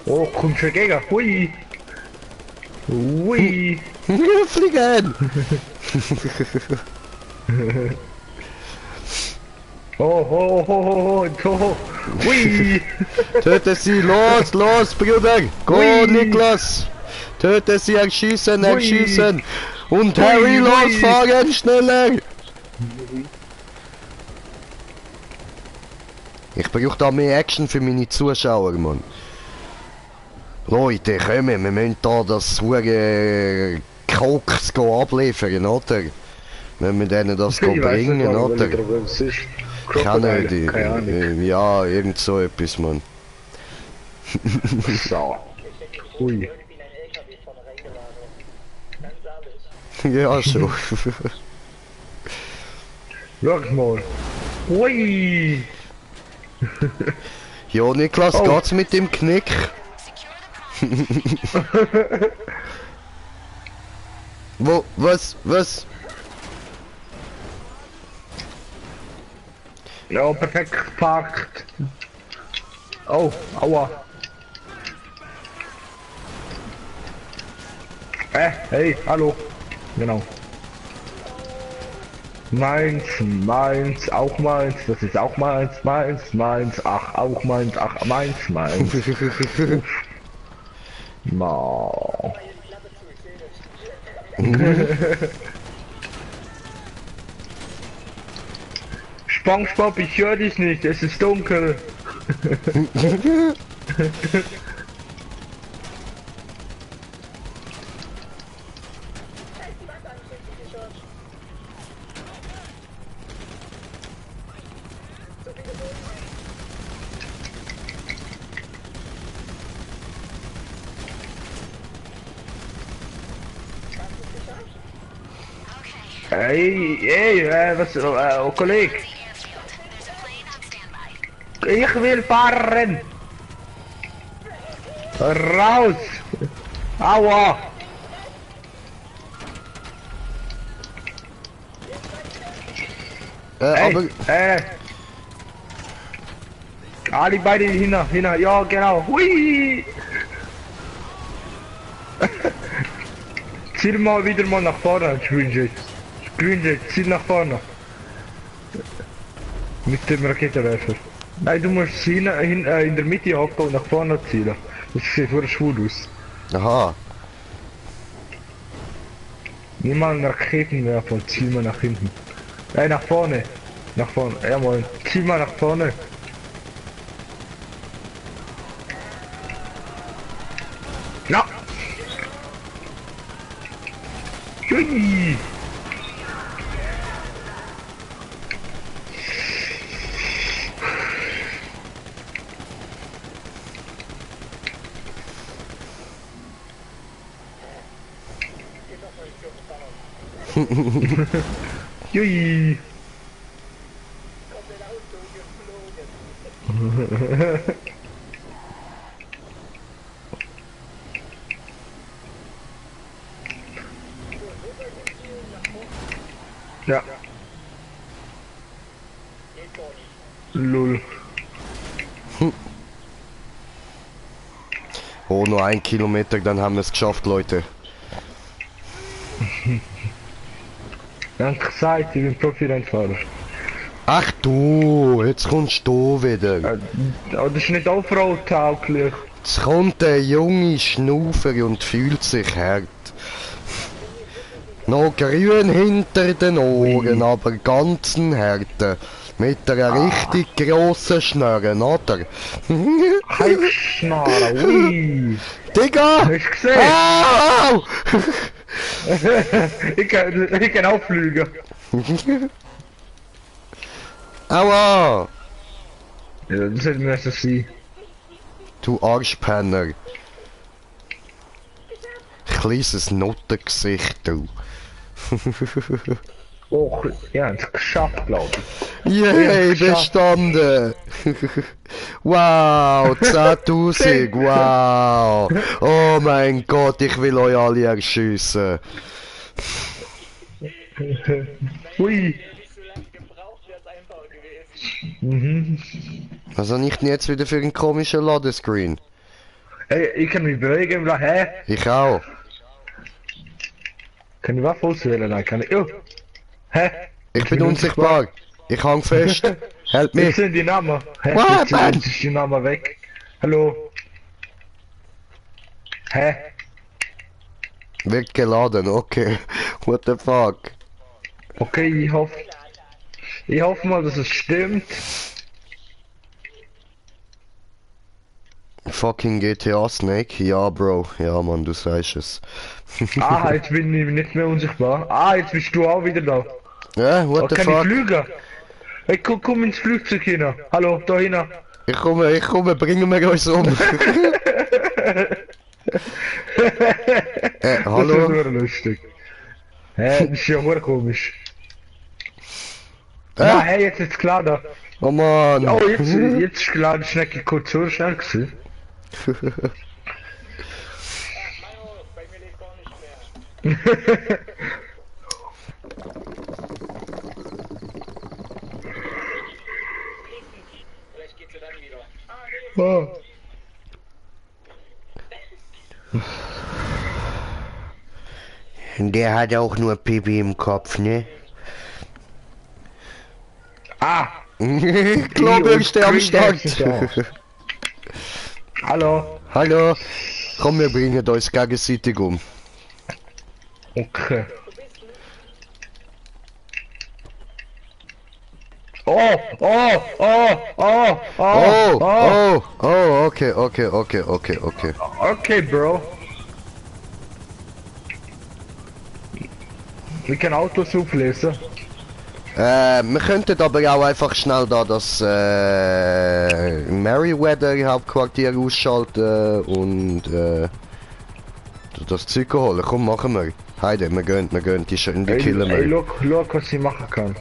Oh, kommt schon gegen. Hui. Fliegen! Oh, Hui! Töte sie, los, los, Bruder! Go, Ui. Niklas! Töte sie, erschießen, Ui. erschießen! Und Ui, Harry, ui. losfahren, schneller! Ich brauche da mehr Action für meine Zuschauer, Mann. Leute, kommen, wir müssen da das hure Koks abliefern, oder? Wenn wir denen das Ich weiß nicht, bringen, warum oder? ich drauf ist. Ich kann Krokodile, nicht, keine Ahnung. ja, irgend so etwas, Mann. So. Ui. Ich bin ein LKW vorne reingeladen. Ganz ehrlich. Ja, schon. Schau mal. Ui! Ja, Niklas, Oh. geht's mit dem Knick? Wo, was? Ja, perfekt geparkt. Oh, aua. Hey, hallo. Genau. Meins, auch meins, das ist auch meins, ach, auch meins, ach, meins. Ma. SpongeBob, ich höre dich nicht, es ist dunkel. Hey, was, Kollege? Ich will fahren! Raus! Aua! Aber, Ali beide hinter, ja genau. Hui! Ziel mal wieder mal nach vorne, Greenjet. Greenjet, ziel nach vorne. Mit dem Raketenwerfer. Nein, du musst in der Mitte hocken und nach vorne zielen. Das sieht für schwul aus. aha. Nimm mal einen Raketenwerfer und ziel mal nach hinten. Nach vorne. Nach vorne. Ja moin. Ziel mal nach vorne. Na! Hui! Jui! Ja. Lul. Oh, nur 1 Kilometer, dann haben wir es geschafft, Leute. Danke gesagt, ich bin Profi-Rennfahrer. Ach du, jetzt kommst du wieder. Das ist nicht offroad-tauglich. Jetzt kommt der junge Schnaufer und fühlt sich hart. Noch grün hinter den Ohren, aber ganzen Härte. Mit einer richtig grossen Schnurren, oder? Halbschnarre, ui! Digga! Hast du gesehen? Au! Ich kann auch fliegen. Aua! Ja, das hätte mir so sein. Du Arschpenner. Kleines Nottengesicht, du. Oh, ja, es geschafft, glaube ich. Yay, Ja, bestanden! Wow, 10.000, wow! Oh mein Gott, ich will euch alle erschiessen. Hui! Nicht so lange gebraucht, wäre es einfacher gewesen. Was habe ich denn jetzt wieder für einen komischen Ladescreen? Hey, ich kann mich bewegen, hä? Ich auch. Kann ich Waffe auswählen? Nein, kann ich. Oh. Hä? Ich bin unsichtbar. Ich hang fest. Help Wir me! sind die Namen. Hä? What, man? Jetzt ist die Name weg. Hallo? Hä? Wird geladen, okay. What the fuck? Okay, ich hoffe mal, dass es stimmt. Fucking GTA Snake? Ja, Bro. Ja, Mann, du sagst es. Ah, jetzt bin ich nicht mehr unsichtbar. Ah, jetzt bist du auch wieder da. Ja, Oh, what the kann ich fuck? fliegen? Hey, komm ins Flugzeug hin. Hallo, da hin. Ich komme, bringen wir uns um. Das ist hallo? nur lustig. Hä, das ist ja nur komisch. Ja, hey, jetzt ist klar da. Oh Mann. Oh, jetzt ist klar, die Schnecke kurz so schnell gewesen. Mayo, bei mir lebt gar nicht mehr. Vielleicht geht's ja dann wieder. Ah, nee. Oh. Der hat auch nur Pipi im Kopf, ne? Ah, Ich glaube, ich stehe am Start. hallo. Hallo. Komm, wir bringen uns gegenseitig um. Okay. Oh, oh, oh, oh, oh, Okay. Okay, Bro. Wir können Autos auflesen. Wir könnten aber auch einfach schnell da das Merryweather Hauptquartier ausschalten und das Zeug holen. Komm, machen wir. Heide, wir gehen, die killen Ey, wir. look, was ich machen kann.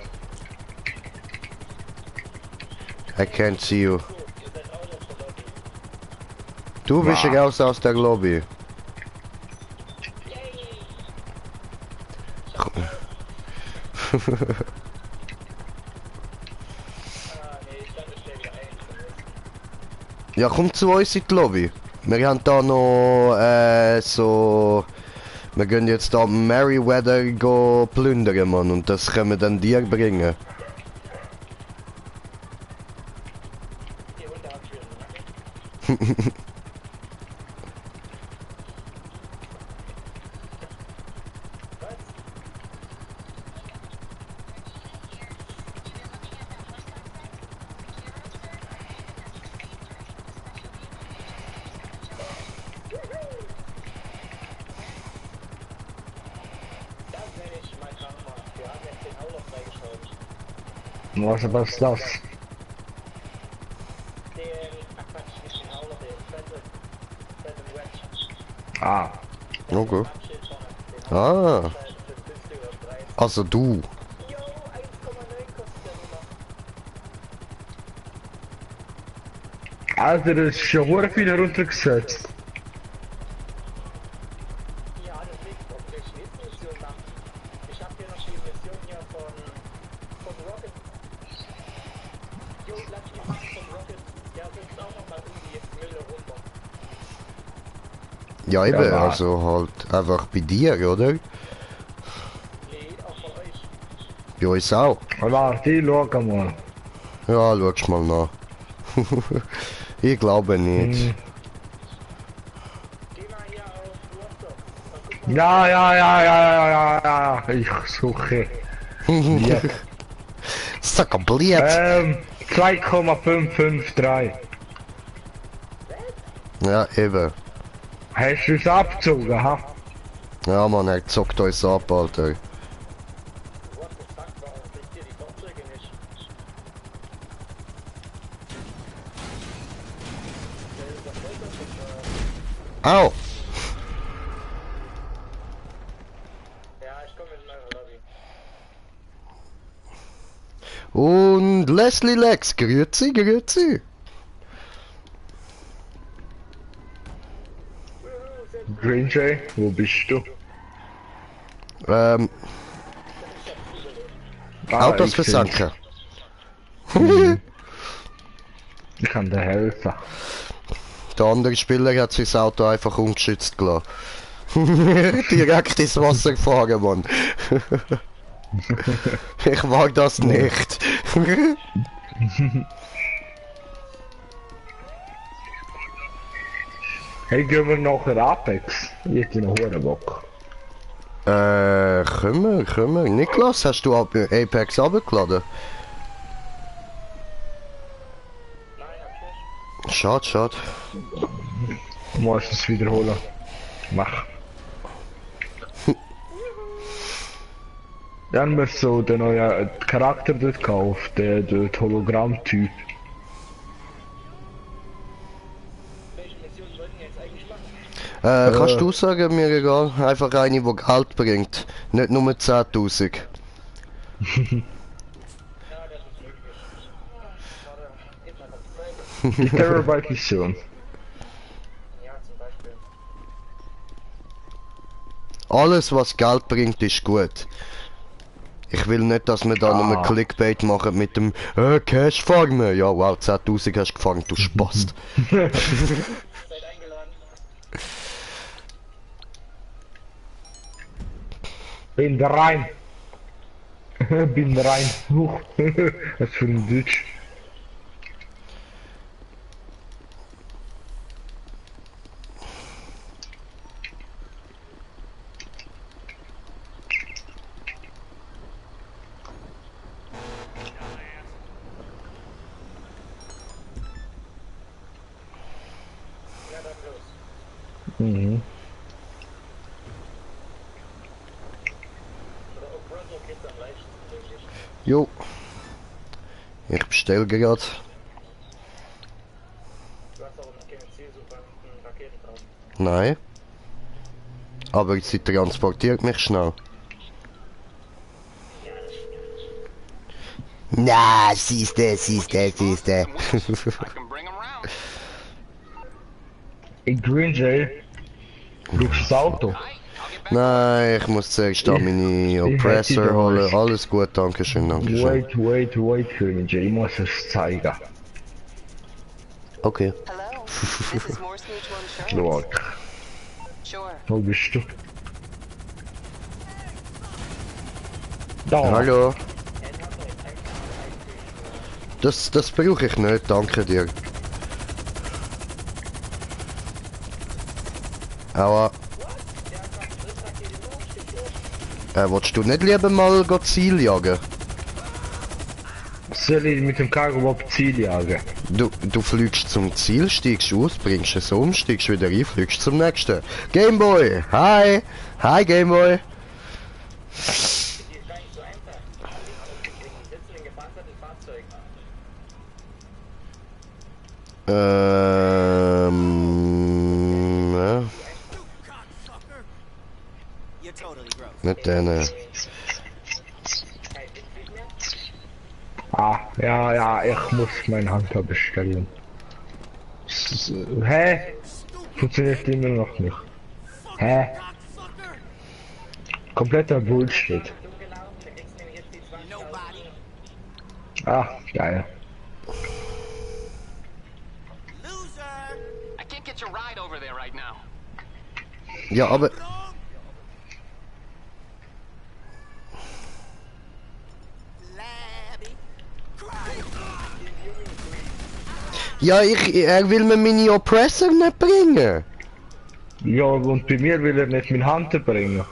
I can't see you. Du bist raus aus der Lobby. Ja, komm zu uns in die Lobby. Wir haben da noch so... Wir gehen jetzt da Merryweather go plündern, Mann, und das können wir dann dir bringen. Was ist das? Ah, Okay. Ah, also du. also das ist schon sehr viel heruntergesetzt. Ja, das liegt auf der Schließmission nach. Ich hab hier noch die Mission hier von Rocket. Jo, lass die machen von Rocket. Ja, willst auch noch mal irgendwie Mülle runter. Ja eben, Ja, also halt einfach bei dir, oder? Nee, auch von euch. Bei uns auch. Warte, schau mal. Ja, schau's mal nach. Ich glaube nicht. Geh mal hier auf WhatsApp. Dann guck mal. Ja, ich suche. Ja. So kompliziert. 2,553. Ja, eben. Hast du es abgezogen, ha? Ja, man, er zockt uns ab, Alter. What the fuck, warum kriegt ihr die Fahrzeuge nicht? Au! Ja, ich komme in eure Lobby. Und Leslie Lex, grüezi, grüezi. Green Jay, wo bist du? Autos ich seh's. versanken. Ich kann dir helfen. Der andere Spieler hat sein Auto einfach ungeschützt gelassen. Direkt ins Wasser gefahren, Mann. Ich mag das nicht. Hey, gehen wir nachher Apex? Ich hätte noch einen Bock. Können wir. Niklas, hast du Apex abgeladen? Nein, hab ich nicht. Schade. Du musst es wiederholen. Mach. Dann haben wir so den neuen Charakter dort gekauft, der Hologramm-Typ. Welche Mission sollten wir jetzt eigentlich machen? Kannst du sagen, mir egal. Einfach eine, die Geld bringt. Nicht nur 10.000. Ja, das ist möglich. Warte, eben einfach die Frage. Die Terabyte-Mission. Ja, zum Beispiel. Alles, was Geld bringt, ist gut. Ich will nicht, dass wir da nur Clickbait machen mit dem Cash farmen. Ja, wow, 10.000 hast du gefangen, du Spast. Seid eingeladen. Bin rein. Bin rein. Huch. Was für ein Deutsch. Ja, dann los. Mhm. Oder auch Brother geht's am leichtesten, denke ich. Jo. Ich bestell gerade. Du hast auch noch keine Zielsuche und Raketen drauf. Nein. Aber sie transportiert mich schnell. Na, siehste. In Green Jay. Brauchst du das Auto? Nein, ich muss zuerst da meine Oppressor holen. Alles gut, dankeschön. Wait, Green Jay. Ich muss es zeigen. Okay. Hello, this is Morse Mutual Insurance. Schau. Sure. Wo bist du? Da. Hallo. Das brauche ich nicht, danke dir. Aua. Willst du nicht lieber mal Ziel jagen? Soll ich mit dem Cargo Ziel jagen? Du fliegst zum Ziel, steigst aus, bringst es um, steigst wieder rein, fliegst zum nächsten. Gameboy! Hi! Hi Gameboy! Die ist gar nicht so einfach. Die sitzen in gepanzerten Fahrzeugen. Ja. You're totally gross. Mit denen. Ja, ich muss meinen Hunter bestellen. Hä? Funktioniert immer noch nicht. Hä? Kompletter Bullshit. Du gelaufen, da kriegst du nämlich jetzt die 20.000. Nobody. Geil. Loser. I can't get your ride over there right now. Ja, aber... Labby. Ja, er will mir meine Oppressor nicht bringen. Ja, und bei mir will er nicht meinen Hunter bringen.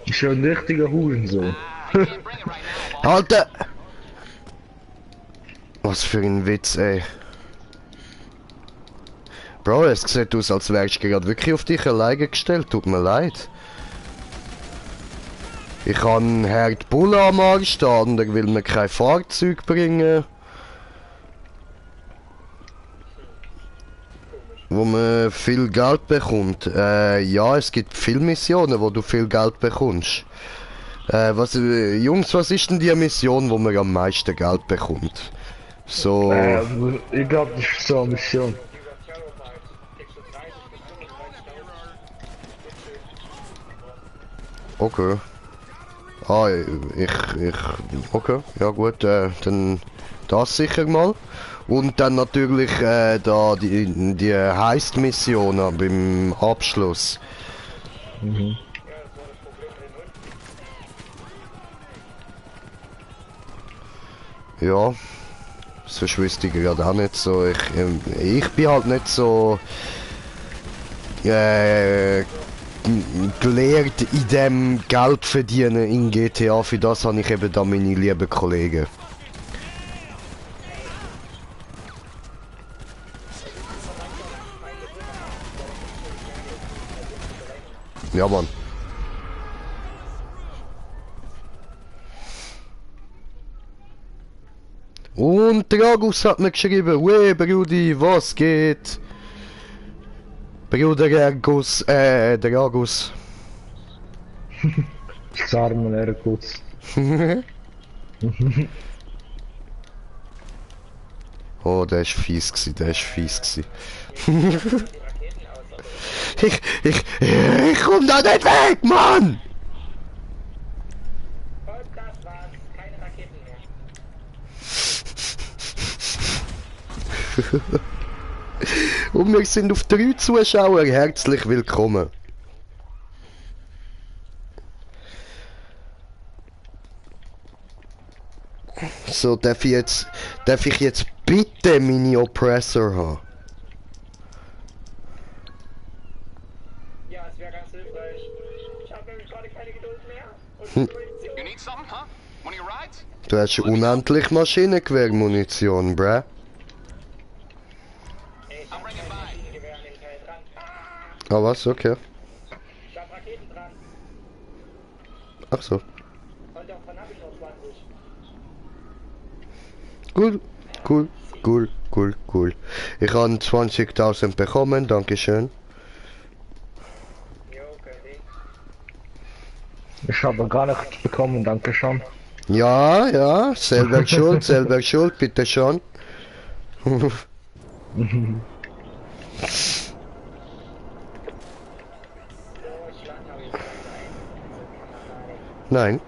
Ist ja ein richtiger Hurensohn. I can't bring it right now, boss. Alter! Was für ein Witz, ey. Bro, es sieht aus, als wärst du gerade wirklich auf dich alleine gestellt. Tut mir leid. Ich habe einen Herd Bulle am Arsch stehen und er will mir kein Fahrzeug bringen. Wo man viel Geld bekommt. Ja, es gibt viele Missionen, wo du viel Geld bekommst. Jungs, was ist denn die Mission, wo man am meisten Geld bekommt? So... Ich glaube, das ist so eine Mission. Über Terabyte kriegst du 30 bis 35.000. Okay. Okay, ja gut, dann das sicher mal. Und dann natürlich da die Heist-Missionen beim Abschluss. Ja, sonst wüsste ich gerade auch nicht so. Ich bin halt nicht so gelehrt in dem Geld verdienen in GTA. Für das habe ich eben da meine lieben Kollegen. Ja, Mann. Und Dragus hat mir geschrieben, wey Brudi, was geht? Bruder Ergus, Dragus. Das arme Ergus. Oh, der ist fies gsi, der ist fies gsi. Ich komm da nicht weg, Mann! Und das war's. Keine Raketen mehr. Und wir sind auf 3 Zuschauer, herzlich willkommen. So, darf ich jetzt bitte meine Oppressor haben? Ja, es wäre ganz hilfreich. Ich habe nämlich gerade keine Geduld mehr. Und Hm. Munition. You need something, huh? One of your rides? Du hast unendlich Maschinengewehrmunition, bruh. Ich I'm hab bringing kein by. Maschinengewehr an dem Teil dran. Ah, was? Okay. Ich hab Raketen dran. Ach so. Und davon hab ich noch 20. Cool. Ich habe 20.000 bekommen, dankeschön. Jo, könnte ich. Ich habe gar nichts bekommen, danke schon. Ja, selber schuld, bitte schon. Deutschland habe ich Nein,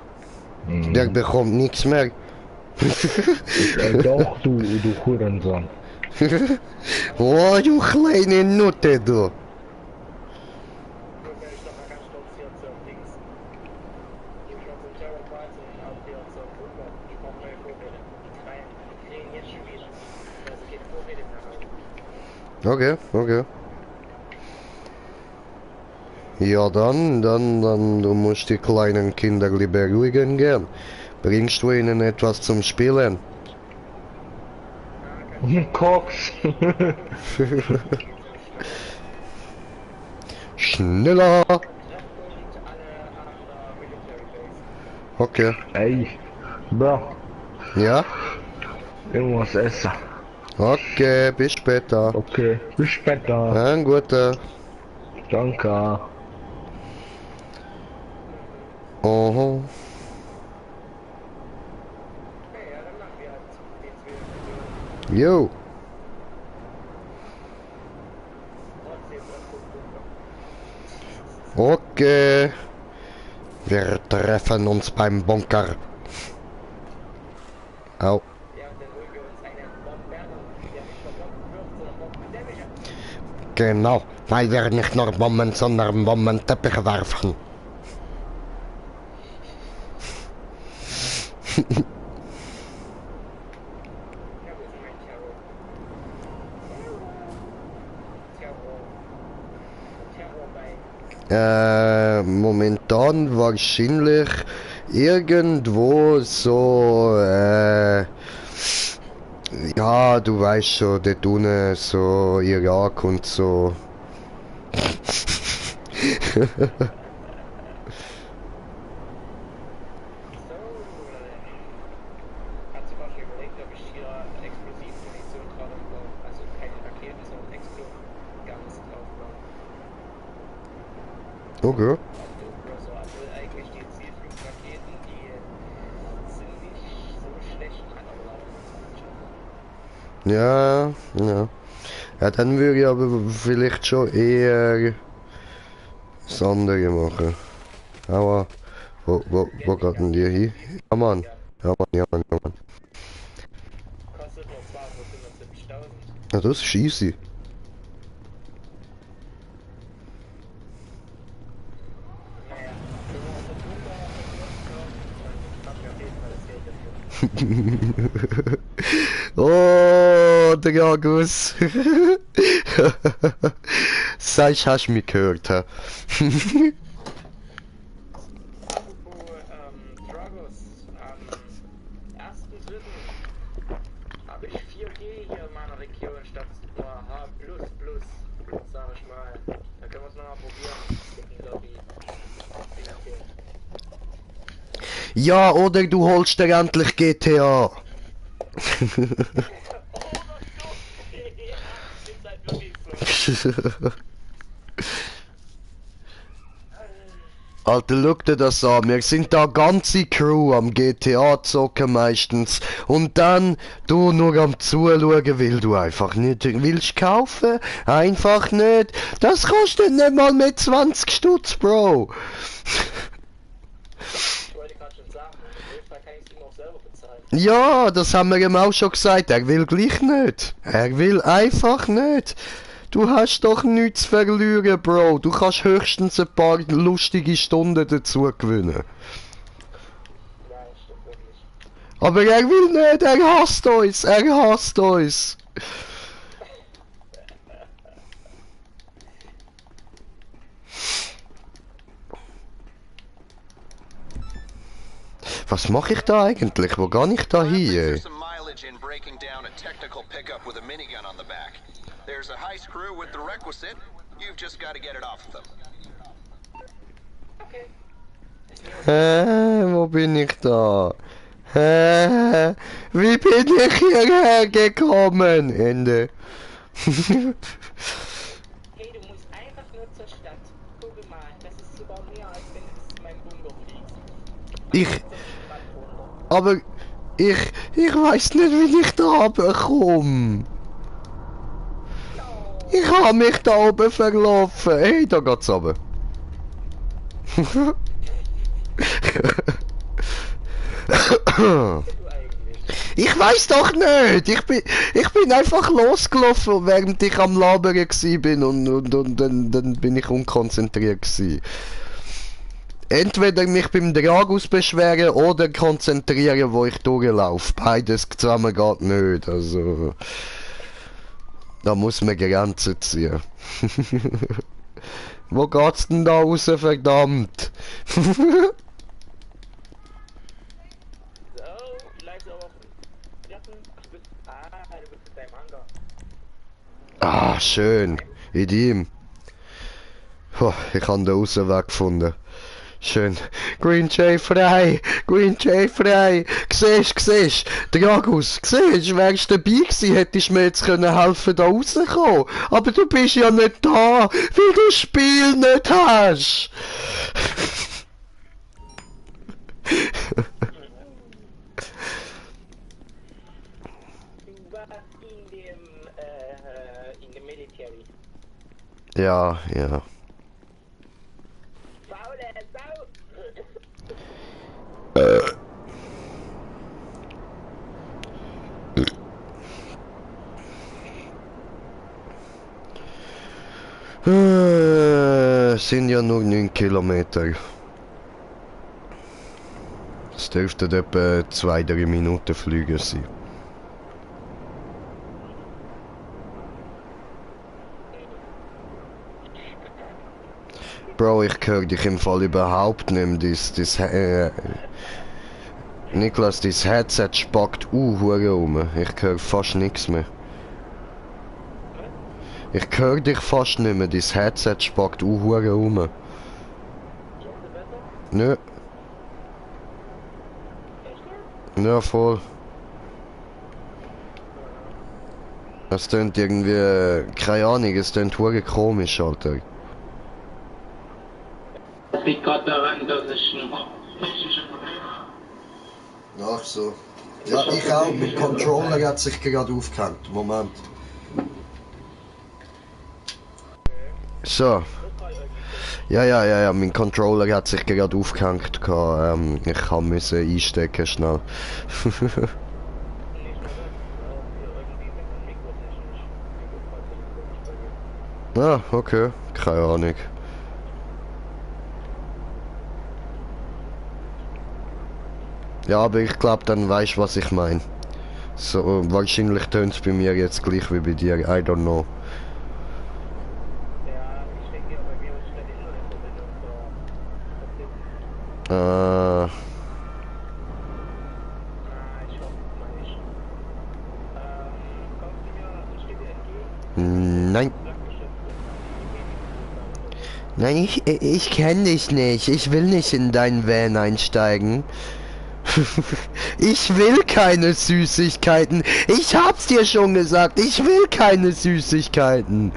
der bekommt nichts mehr. Doch, du Hurensohn. Oh, du kleine Nutte, du. Nur wäre ich doch mal ganz stolz hier zur Dings. Hier schon zum Terrorparts und auch hier zur Bunker. Ich brauche neue Vorräte. Die kriegen jetzt schon wieder. Also geht Vorräte nach Hause. Okay. Ja, dann, du musst die kleinen Kinder beruhigen gern. Bringst du ihnen etwas zum Spielen? Koks. Schneller! Treffpunkt alle an der Military Base. Okay. Ey. Bro, Ja? irgendwas essen. Okay, bis später. Okay, bis später. Ein guter. Danke. Oho. Okay, ja, dann machen wir halt den 2 Jo. Trotzdem Treffpunkt Bunker. Okay. Wir treffen uns beim Bunker. Au. Ja, und dann holen wir uns einen Bombenwerfer, der nicht nur Bomben wirft, sondern Bombendämmiger. Genau. Weil wir nicht nur Bomben, sondern Bombenteppiche werfen. Ja, wo ist mein Terror? Terror bei... Momentan wahrscheinlich irgendwo so, ja, du weißt schon, dort unten so Irak und so. So, hat zum Beispiel überlegt, ob ich hier Explosivmunition drauf baue. Also keine Raketen, sondern Explosivguns drauf baue. Okay. Also, obwohl eigentlich die Zielflugraketen, die sind nicht so schlecht, kann aber laufen. Ja. Ja, dann würde ich aber vielleicht schon eher das andere machen. Aber, wo geht denn die hin? Ja, Mann. Kostet nur 275.000. Ja, das ist easy. Naja, wenn wir auf den Bunker und ich glaube, wir auf jeden Oh, der August. Sagst, hast du mich gehört, hä? Dragos, am 1.3. habe ich 4G hier in meiner Region statt nur H++, sag ich mal. Da können wir es nochmal probieren. In die Lobby. Okay. Ja, oder du holst dir endlich GTA. Ist halt wirklich so. Alter, schau dir das an. Wir sind da ganze Crew am GTA zocken meistens. Und dann du nur am Zuschauen, weil du einfach nicht willst kaufen. Einfach nicht. Das kostet nicht mal mehr 20 Stutz, Bro. Ich wollte gerade schon sagen, im Notfall kann ich es ihm auch selber bezahlen. Ja, das haben wir ihm auch schon gesagt. Er will gleich nicht. Er will einfach nicht. Du hast doch nichts zu verlieren, Bro. Du kannst höchstens ein paar lustige Stunden dazu gewinnen. Ja, das stimmt wirklich. Aber er will nicht. Er hasst uns. Er hasst uns. Was mache ich da eigentlich? Wo gehe ich da hin? There's some mileage in breaking down a technical pickup with a minigun on the back. There's a heist crew with the requisite. You've just got to get it off of them. Wo bin ich da? Wie bin ich hierher gekommen? Ende. Hey, du musst einfach nur zur Stadt. Guck mal, das ist sogar mehr, als wenn du zu meinem Bunker fliegst. Aber ich weiß nicht, wie ich da runterkomme. Ich habe mich da oben verlaufen. Hey, da geht's runter. Ich weiß doch nicht. Ich bin einfach losgelaufen, während ich am Labern bin und dann bin ich unkonzentriert gewesen. Entweder mich beim Dragus beschweren oder konzentrieren, wo ich durchlaufe. Beides zusammen geht nicht. Also da muss man Grenzen ziehen. Wo geht's denn da raus, verdammt? So, vielleicht auch. Du bist in deinem Hangar. Ah, schön. In ihm. Oh, ich habe den Ausweg gefunden. Schön. Green Jay frei! Green Jay frei! Siehst, Dragus, wärst du dabei gewesen, hättest du mir jetzt können helfen, da rauszukommen. Aber du bist ja nicht da, weil du das Spiel nicht hast. Du warst in dem Military. Ja. Faule Sau! Sind ja nur 9 Kilometer. Es dürften etwa 2-3 Minuten Flüge sein. Bro, ich höre dich im Fall überhaupt nicht mehr. Niklas, dein Headset spackt hure um. Ich höre fast nichts mehr. Ich höre dich fast nicht mehr. Dein Headset spackt hure um. Nö. Ja, voll. Das tönt irgendwie... Keine Ahnung, es tönt hure komisch, Alter. Liegt gerade daran, dass ich noch Ach so. Ja, ich auch. Mein Controller hat sich gerade aufgehängt. Moment. So. Ja. Mein Controller hat sich gerade aufgehängt. Ich musste einstecken schnell. Ah, okay. Keine Ahnung. Ja, aber ich glaube, dann weißt was ich meine. So, wahrscheinlich tönt es bei mir jetzt gleich wie bei dir. I don't know. Ja, ich denke, bei mir ist der Internetverbindung so. Ich hoffe mal nicht. Kommst du mir, ich stehe dir entgegen, Nein. Nein, ich kenne dich nicht. Ich will nicht in deinen Van einsteigen. Ich will keine Süßigkeiten. Ich hab's dir schon gesagt. Ich will keine Süßigkeiten.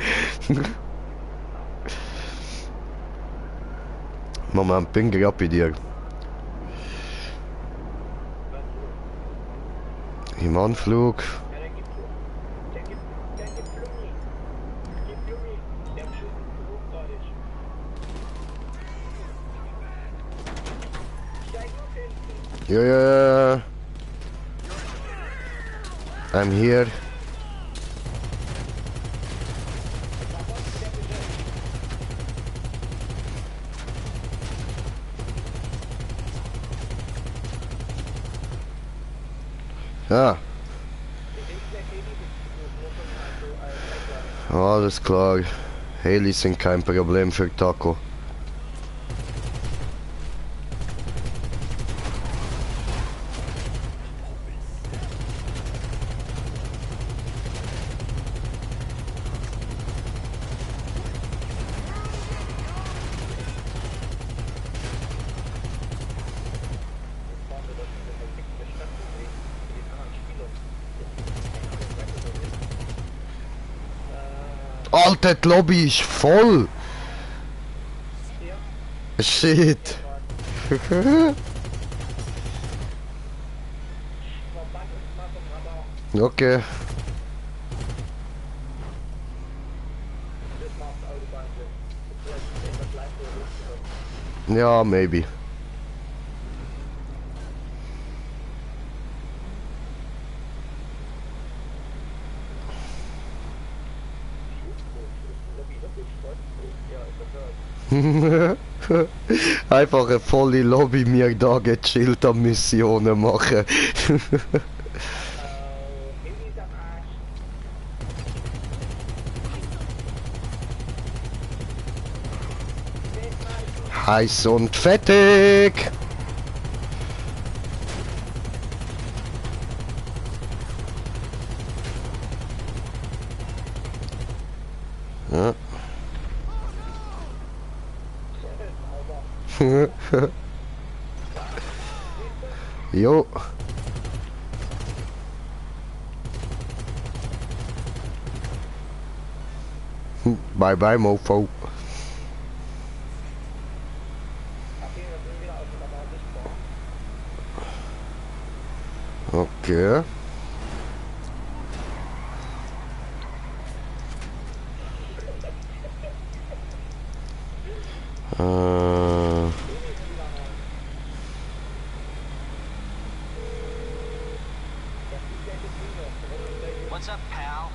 Mama, bin gerade bei dir. Im Anflug. Ja, der gibt Flummi. Gib Flummi. Der schützt hochgradig. Steig auf hinten. Yeah. I'm here. Ja. Alles klar. Helis sind kein Problem für Taco. Alter, die Lobby ist voll. Shit. Okay. Ja, maybe. Einfach eine volle Lobby mir da gechillt am Missionen machen. Heiß und fettig. Ja. Jo. Bye bye, Mofo. Okay. What's up, pal?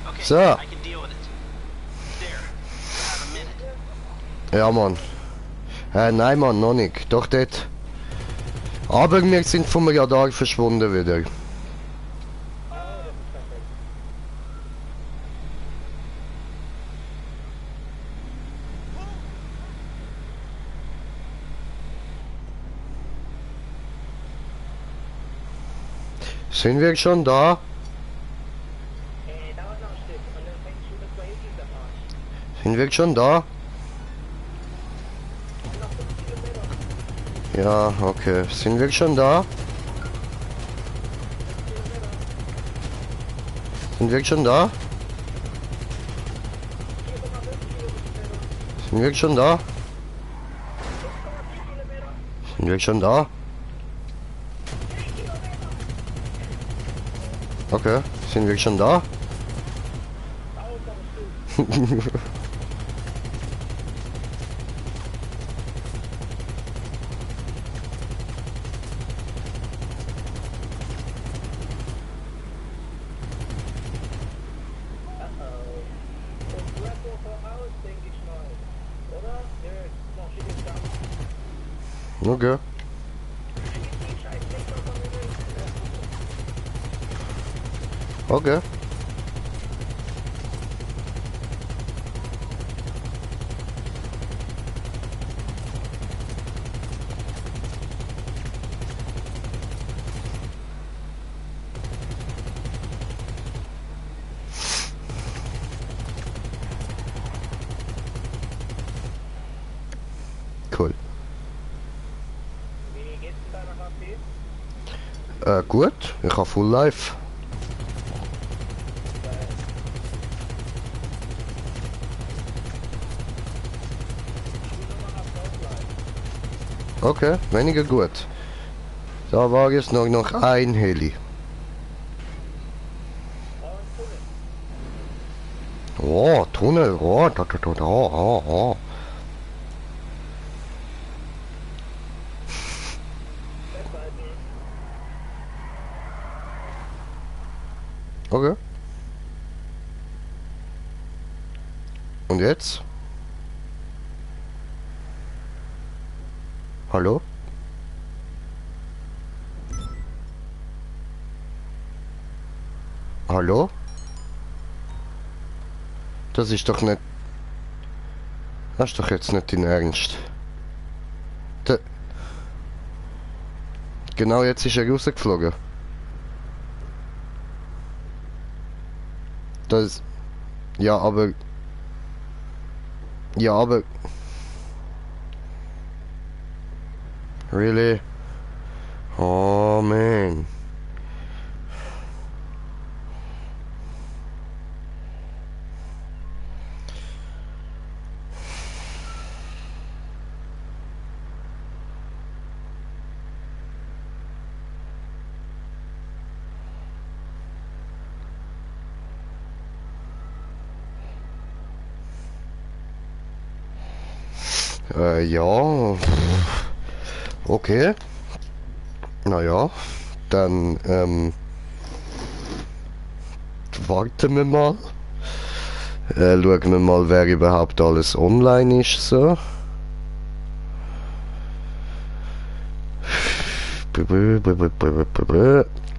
Okay, So. I can deal with it. There. You have a minute. Ja, Mann. Nein, Mann, noch nicht. Doch dort. Aber wir sind vom Radar verschwunden wieder. Sind wir schon da? Dauert noch ein Stück. Und dann fängst du mit 2 Handys am Arsch. Sind wir schon da? Ja, okay. Sind wir schon da? Sind wir schon da? Sind wir schon da? Sind wir schon da? Okay, sind wir schon da? Okay. Okay. Cool. Wie geht's denn da noch ab? Gut, ich habe Full Life. Okay, weniger gut. Da war jetzt noch ein Heli. Oh, Tunnel, oh, oh. Okay. Und jetzt? Hallo? Hallo? Das ist doch nicht... Das ist doch jetzt nicht dein Ernst. Genau jetzt ist er rausgeflogen. Das... Ja, aber... Ja, aber... Really? Oh, man. Ja. Okay. Naja, dann, warten wir mal. Schauen wir mal, wer überhaupt alles online ist, so.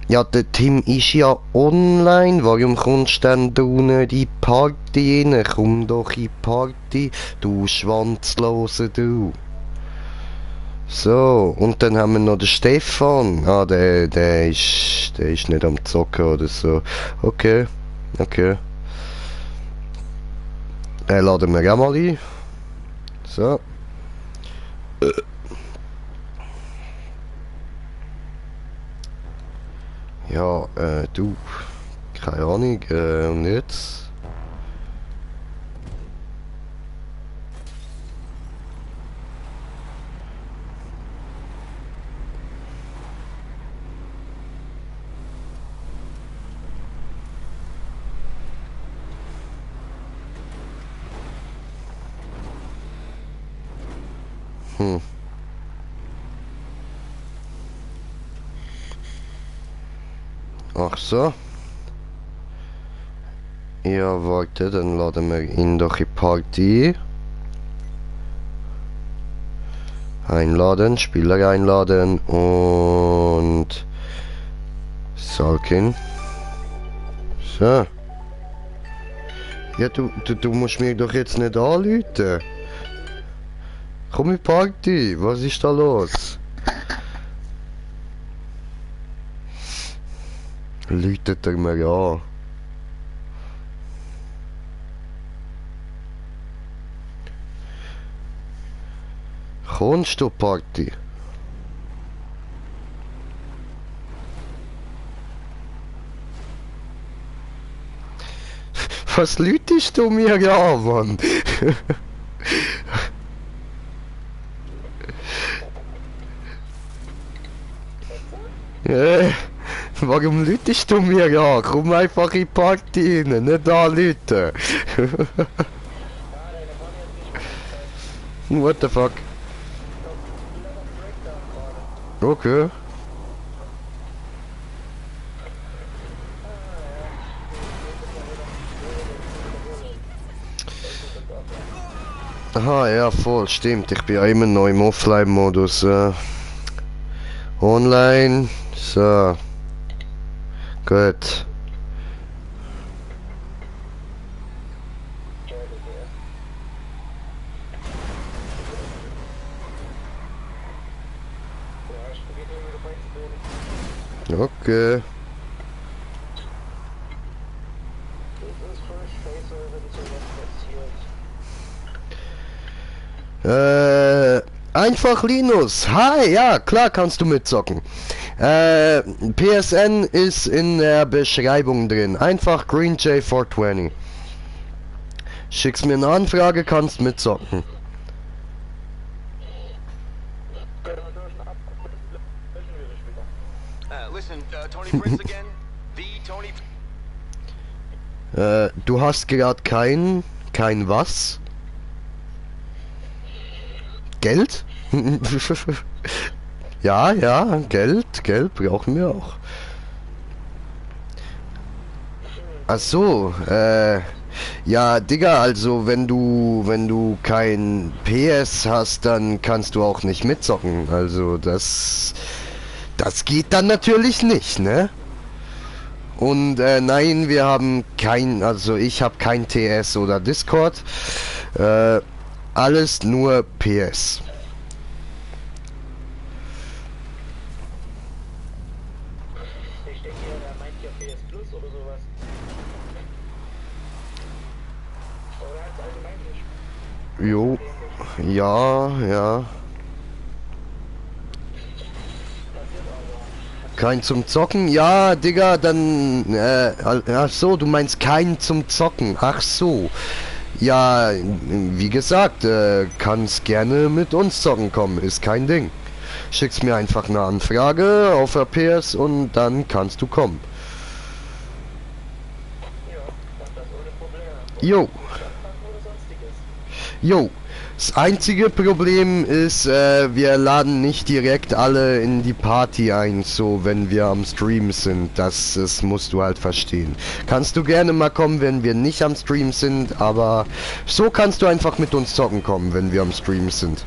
Ja, der Tim ist ja online. Warum kommst denn du nicht in die Party rein? Komm doch in die Party, du Schwanzlose, du. So, und dann haben wir noch den Stefan. Ah, der ist nicht am Zocken oder so. Okay, okay. Den laden wir auch mal ein. So. Ja, du. Keine Ahnung, und jetzt? Ach so. Ja, warte, dann laden wir ihn doch in die Party. Einladen, Spieler einladen und Salkin. So. Ja, du musst mich doch jetzt nicht anrufen. Komm in die Party, was ist da los? Läutet er mir an. Kommst du Party? Was läutest du mir an, Mann? Warum läutest du mir an? Komm einfach in die Party rein, nicht anrufen. What the fuck? Okay. Aha, ja, voll, stimmt. Ich bin ja immer noch im Offline-Modus. Online. So. Gut. Okay. Einfach Linus. Hi, ja, klar kannst du mitzocken. PSN ist in der Beschreibung drin. Einfach GreenJ420. Schickst mir eine Anfrage, kannst mitzocken. Listen, Tony Prince again? The Tony... Du hast gerade kein was? Geld? Ja, ja, Geld brauchen wir auch. Ach so, ja, Digga, also wenn du kein PS hast, dann kannst du auch nicht mitzocken. Also das geht dann natürlich nicht, ne? Und nein, wir haben also ich habe kein TS oder Discord. Alles nur PS. Ich denke, er meint ja PS Plus oder sowas. Oder als allgemein nicht. Jo, ja, ja. Kein zum Zocken? Ja, Digga, dann, ach so, du meinst kein zum Zocken. Ach so. Ja, wie gesagt, kannst gerne mit uns zocken kommen, ist kein Ding. Schickst mir einfach eine Anfrage auf RPS und dann kannst du kommen. Jo. Jo. Das einzige Problem ist, wir laden nicht direkt alle in die Party ein, so wenn wir am Stream sind. Das musst du halt verstehen. Kannst du gerne mal kommen, wenn wir nicht am Stream sind, aber so kannst du einfach mit uns zocken kommen, wenn wir am Stream sind.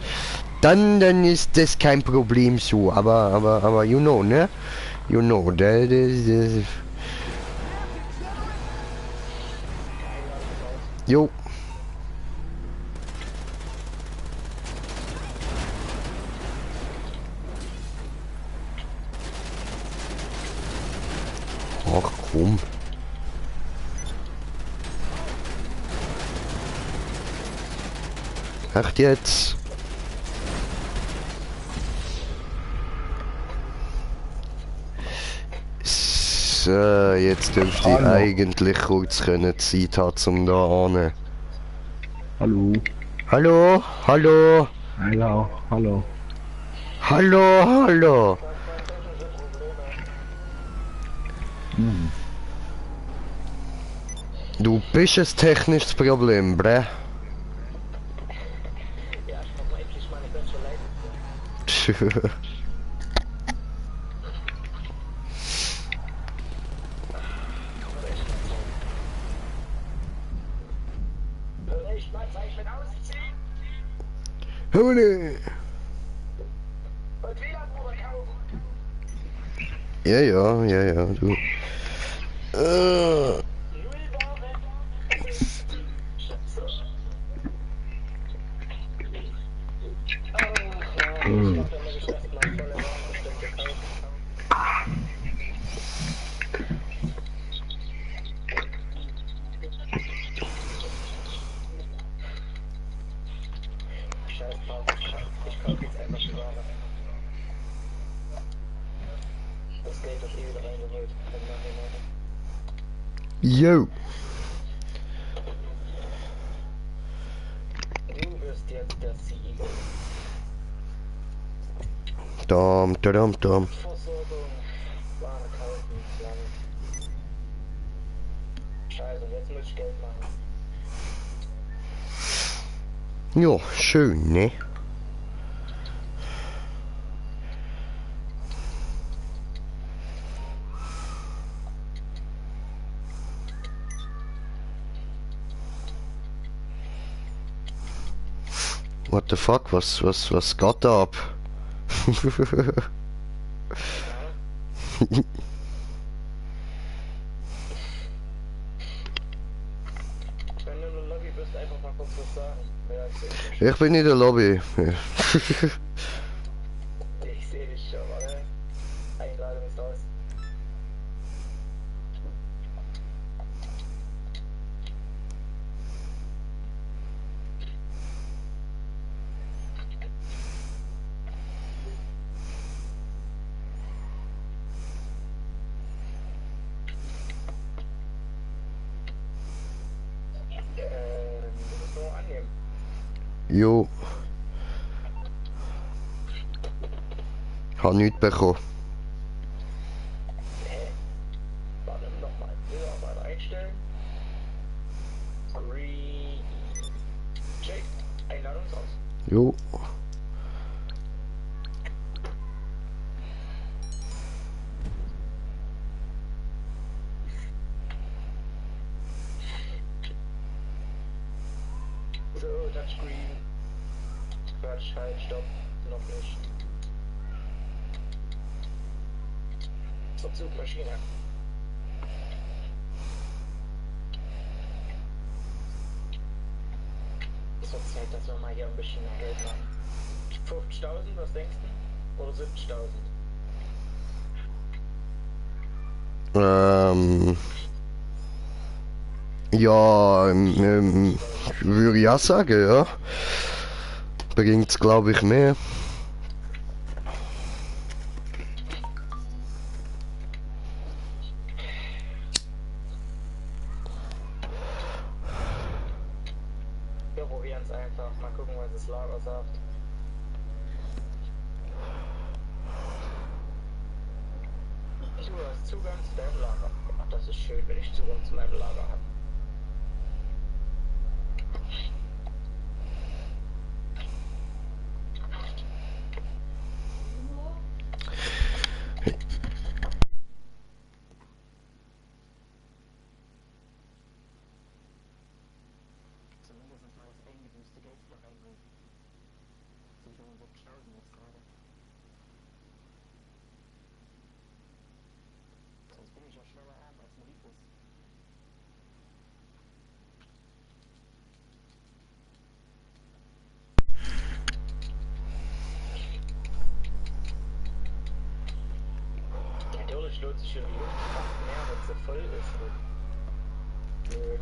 Dann ist das kein Problem so, aber you know, ne? You know, Jo. Ach komm. Echt jetzt? So, jetzt dürfte ich eigentlich kurz Zeit haben, zum da ane. Hallo. Hallo, hallo, Hallo, hallo. hallo, hallo. Du bist ein technisches Problem, bre. Ja, ich mach mal endlich mal eine bessere Leitung. Ich mag gleich mit ausziehen Hune. und wieder Bruder kaufen. Ja, ja, ja, ja, du. Das Geld ist eh wieder reingeholt. Yo. Du wirst jetzt der CEO. Dom, dom, dom. Versorgung, Ware kaufen, Land. Scheiße, jetzt muss ich Geld machen. Ja, schön, ne? What the fuck? Was geht da ab? Wenn du in der Lobby bist, einfach mal kurz was sagen. Mehr als ich. Ich bin in der Lobby. Ich sehe dich schon, warte. Einladung ist raus. Du musst nur annehmen. Jo. Hab nichts bekommen. Warte nochmal. Mitarbeiter einstellen. Check. Einladung ist aus. Jo. So, Touchscreen. Quatsch, halt, stopp. Noch nicht. Verzugmaschine. Es wird Zeit, dass wir mal hier ein bisschen Geld machen. 50.000, was denkst du? Oder 70.000? Ja, würde ich auch sagen, ja. Bringt's, glaube ich, mehr. Wir probieren es einfach. Mal gucken, was das Lager sagt. Du hast Zugang zu deinem Lager. Ach, das ist schön, wenn ich Zugang zu meinem Lager habe. Zumindest mal das eingebüßte Geld hier reinbringen. 75.000 jetzt gerade. Sonst bin ich ja schneller arm als Mauritius. Natürlich lohnt sich schon die Luftfracht mehr, wenn sie voll ist. Nö.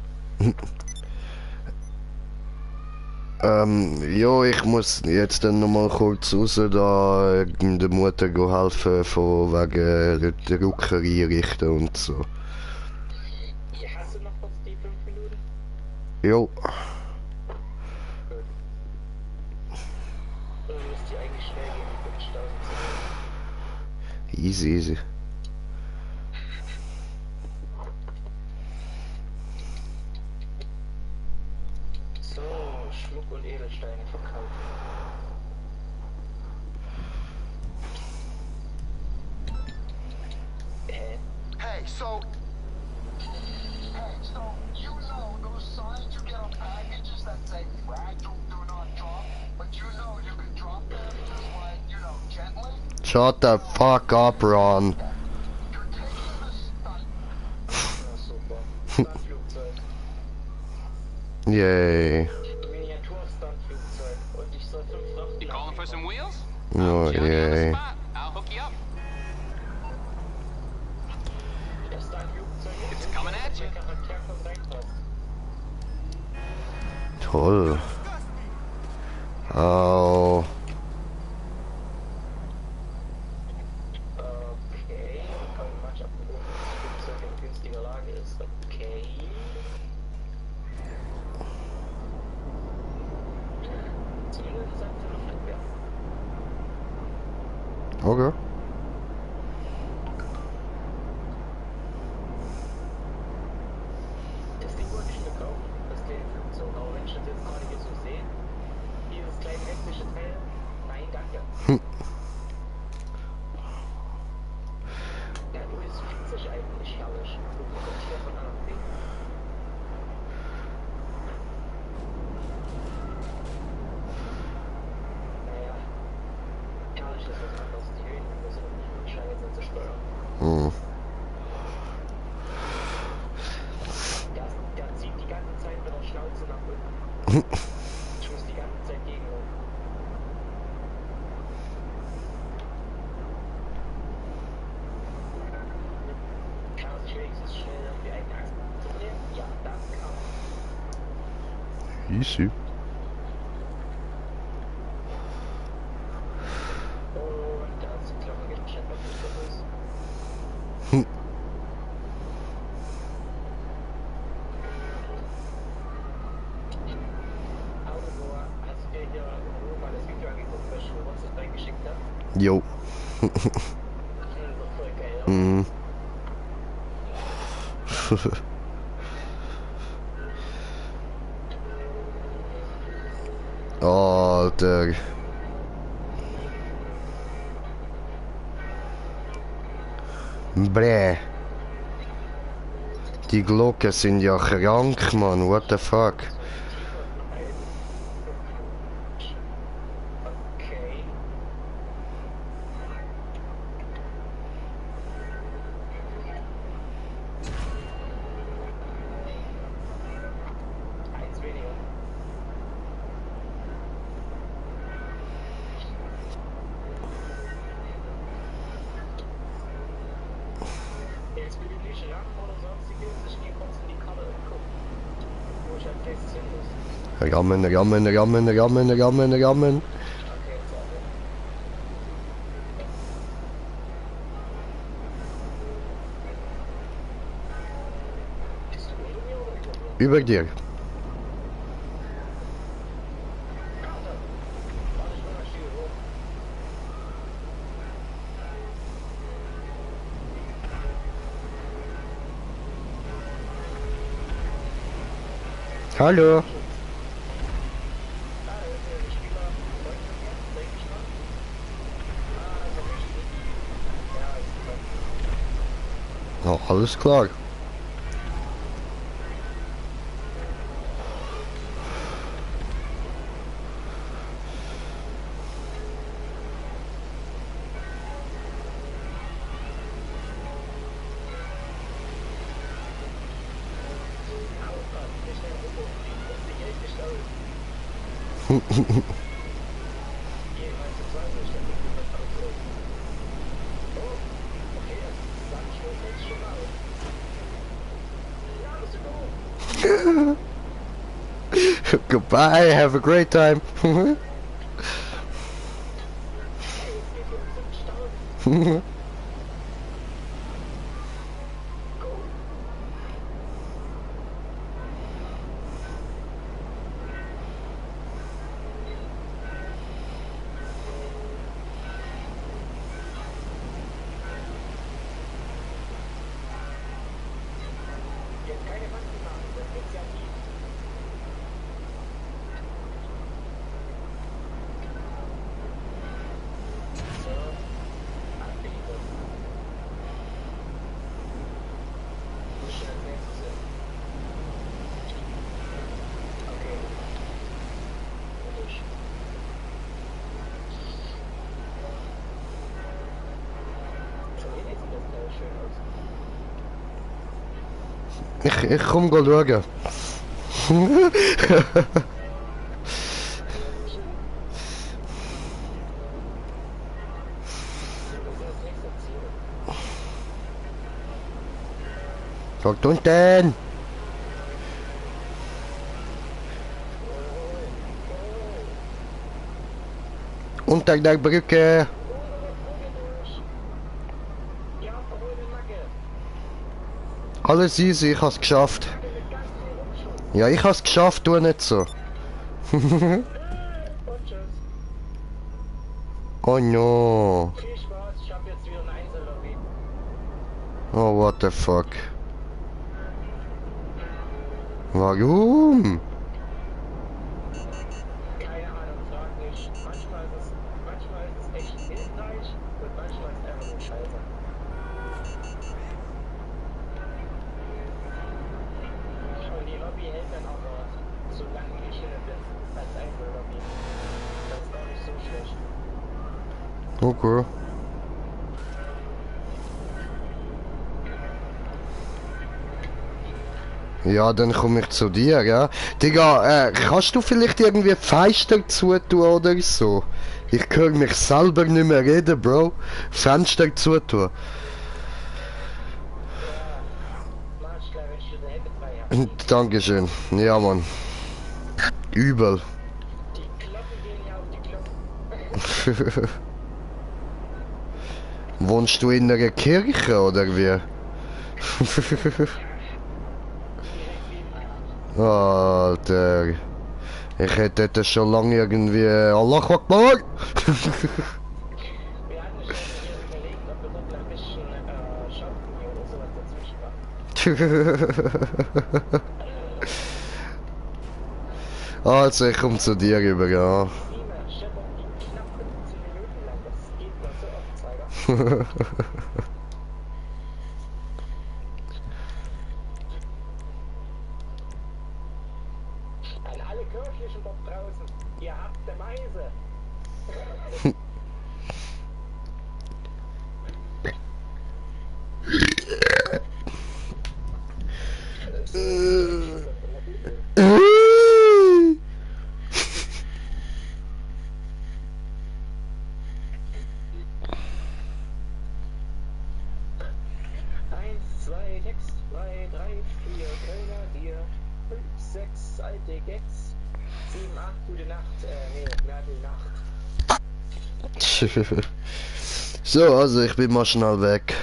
Ja, ich muss jetzt dann nochmal kurz raus, da der Mutter helfen, von wegen der Rucker einrichten und so. Ja, hast du noch kurz die 5 Minuten? Jo. Oder müsst ihr eigentlich schnell gehen, die 50.000 zu nehmen? Easy, easy. So, Schmuck und Edelsteine verkaufen. Hey, so you know those signs you get on packages that say fragile, do not drop, but you know you can drop them just like, you know, gently? Shut the fuck up, Ron. You're taking the stunt. Ja, super. Stuntflugzeug. Yay. Miniatur-Stuntflugzeug. Und ich soll 5 Waffen You calling for some wheels? Oh, Johnny on the yay. spot. I'll hook you up. Das Stuntflugzeug It's coming at you. der Charakter kommt reinpasst. Toll. Au. Okay, kann man ab, wo das Flugzeug in günstiger Lage ist. Okay. Zumindest sagt er Luftabwehr. Okay. Das Ding wollte ich mir kaufen, das kleine Flugzeug. Aber wenn ich das jetzt gerade hier so sehe, dieses kleine hässliche Teil, nein, danke. Ja, du bist fühlt sich eigentlich herrlich. Du kommst hier von A nach B. Ich muss die ganze Zeit gegenlaufen. Kann man sich wenigstens schnell irgendwie einen Achsen zu drehen? Ja, das kann man. Easy. Und da ist die Klappe gecheckt, was nicht so ist. Also, hast du dir hier in Ruhe mal das Video angeguckt, was ich mir WhatsApp reingeschickt habe? Jo. Das ist doch voll geil, oder? Mhm. Alter. Bräh. Die Glocken sind ja krank, Mann. What the fuck? Okay. Eins weniger. Jetzt will ich nicht ran oder sonstiges. Ich gehe kurz in die Karte und gucken, wo ich als nächstes hin muss. Rammen, rammen, rammen, rammen, rammen, rammen. Okay, jetzt auch. Bist du unter mir oder über mir? Über dir. Warte, ich mach mal Schiene hoch. Hallo. Oh, alles klar. Goodbye, have a great time. Jetzt keine Maske machen, das wird's ja nie. So, abbiegen. Wo ist denn als nächstes hin? Okay. Durch. Schon wieder sieht das Teil schön aus. Ich komm go schauen. Sagt unten. Unter der Brücke. Ja, verhol den Nacken. Alles easy, ich hab's geschafft. Ja, ich hab's geschafft, du nicht so. Und tschüss. Oh no. Viel Spaß, ich habe jetzt wieder eine Einzellobby. Oh, what the fuck. Warum? Keine Ahnung, frag nicht. Manchmal ist es echt hilfreich und manchmal ist es einfach nur scheiße. Und die Lobby hält dann aber so lange ich hier bin, als Einzellobby. Das ist auch nicht so schlecht. Okay. Ja, dann komme ich zu dir, ja. Digga, kannst du vielleicht irgendwie Fenster zutun oder so? Ich höre mich selber nicht mehr reden, Bro. Fenster zutun. Mach ich gleich, wenn ich diese Hände frei habe. Dankeschön. Ja, Mann. Übel. Die Kloppen gehen ja auf die Kloppen. Wohnst du in einer Kirche oder wie? Alter. Ich hätte das schon lange irgendwie... Allah Akbar! Wir hatten schon hier überlegt, ob wir noch ein bisschen Champignon oder sowas dazwischen machen. Also, ich komme zu dir rüber, ja. Niemals scheppern die knapp 15 Minuten lang. Das geht mal so auf, Zeiger. An alle Kirchlichen dort draußen, ihr habt die Meise. Eins, zwei, Text, zwei, drei, vier, Grenadier, 5, 6, alte Gags, 7, 8, gute Nacht, nee, Nacht. So, also ich bin mal schnell weg.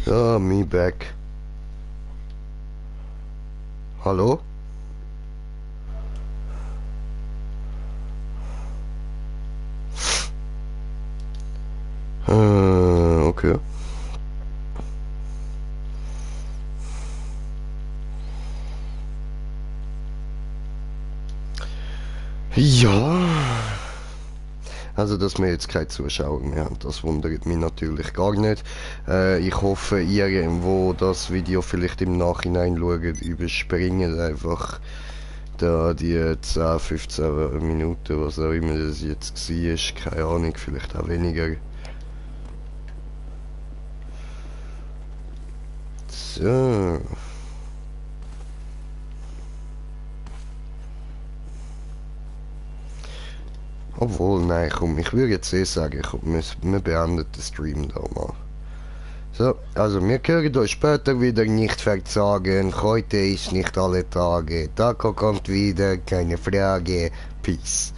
So, me back. Hallo? Okay. Ja. Also, dass wir jetzt keine Zuschauer mehr haben, das wundert mich natürlich gar nicht. Ich hoffe, ihr, wo das Video vielleicht im Nachhinein schaut, überspringen einfach da die 10, 15 Minuten, was auch immer das jetzt war. Keine Ahnung, vielleicht auch weniger. So. Obwohl, nein, komm, ich würde jetzt sagen, komm, wir beenden den Stream da mal. So, also wir hören euch später wieder, nicht verzagen, heute ist nicht alle Tage, Taco kommt wieder, keine Frage, Peace.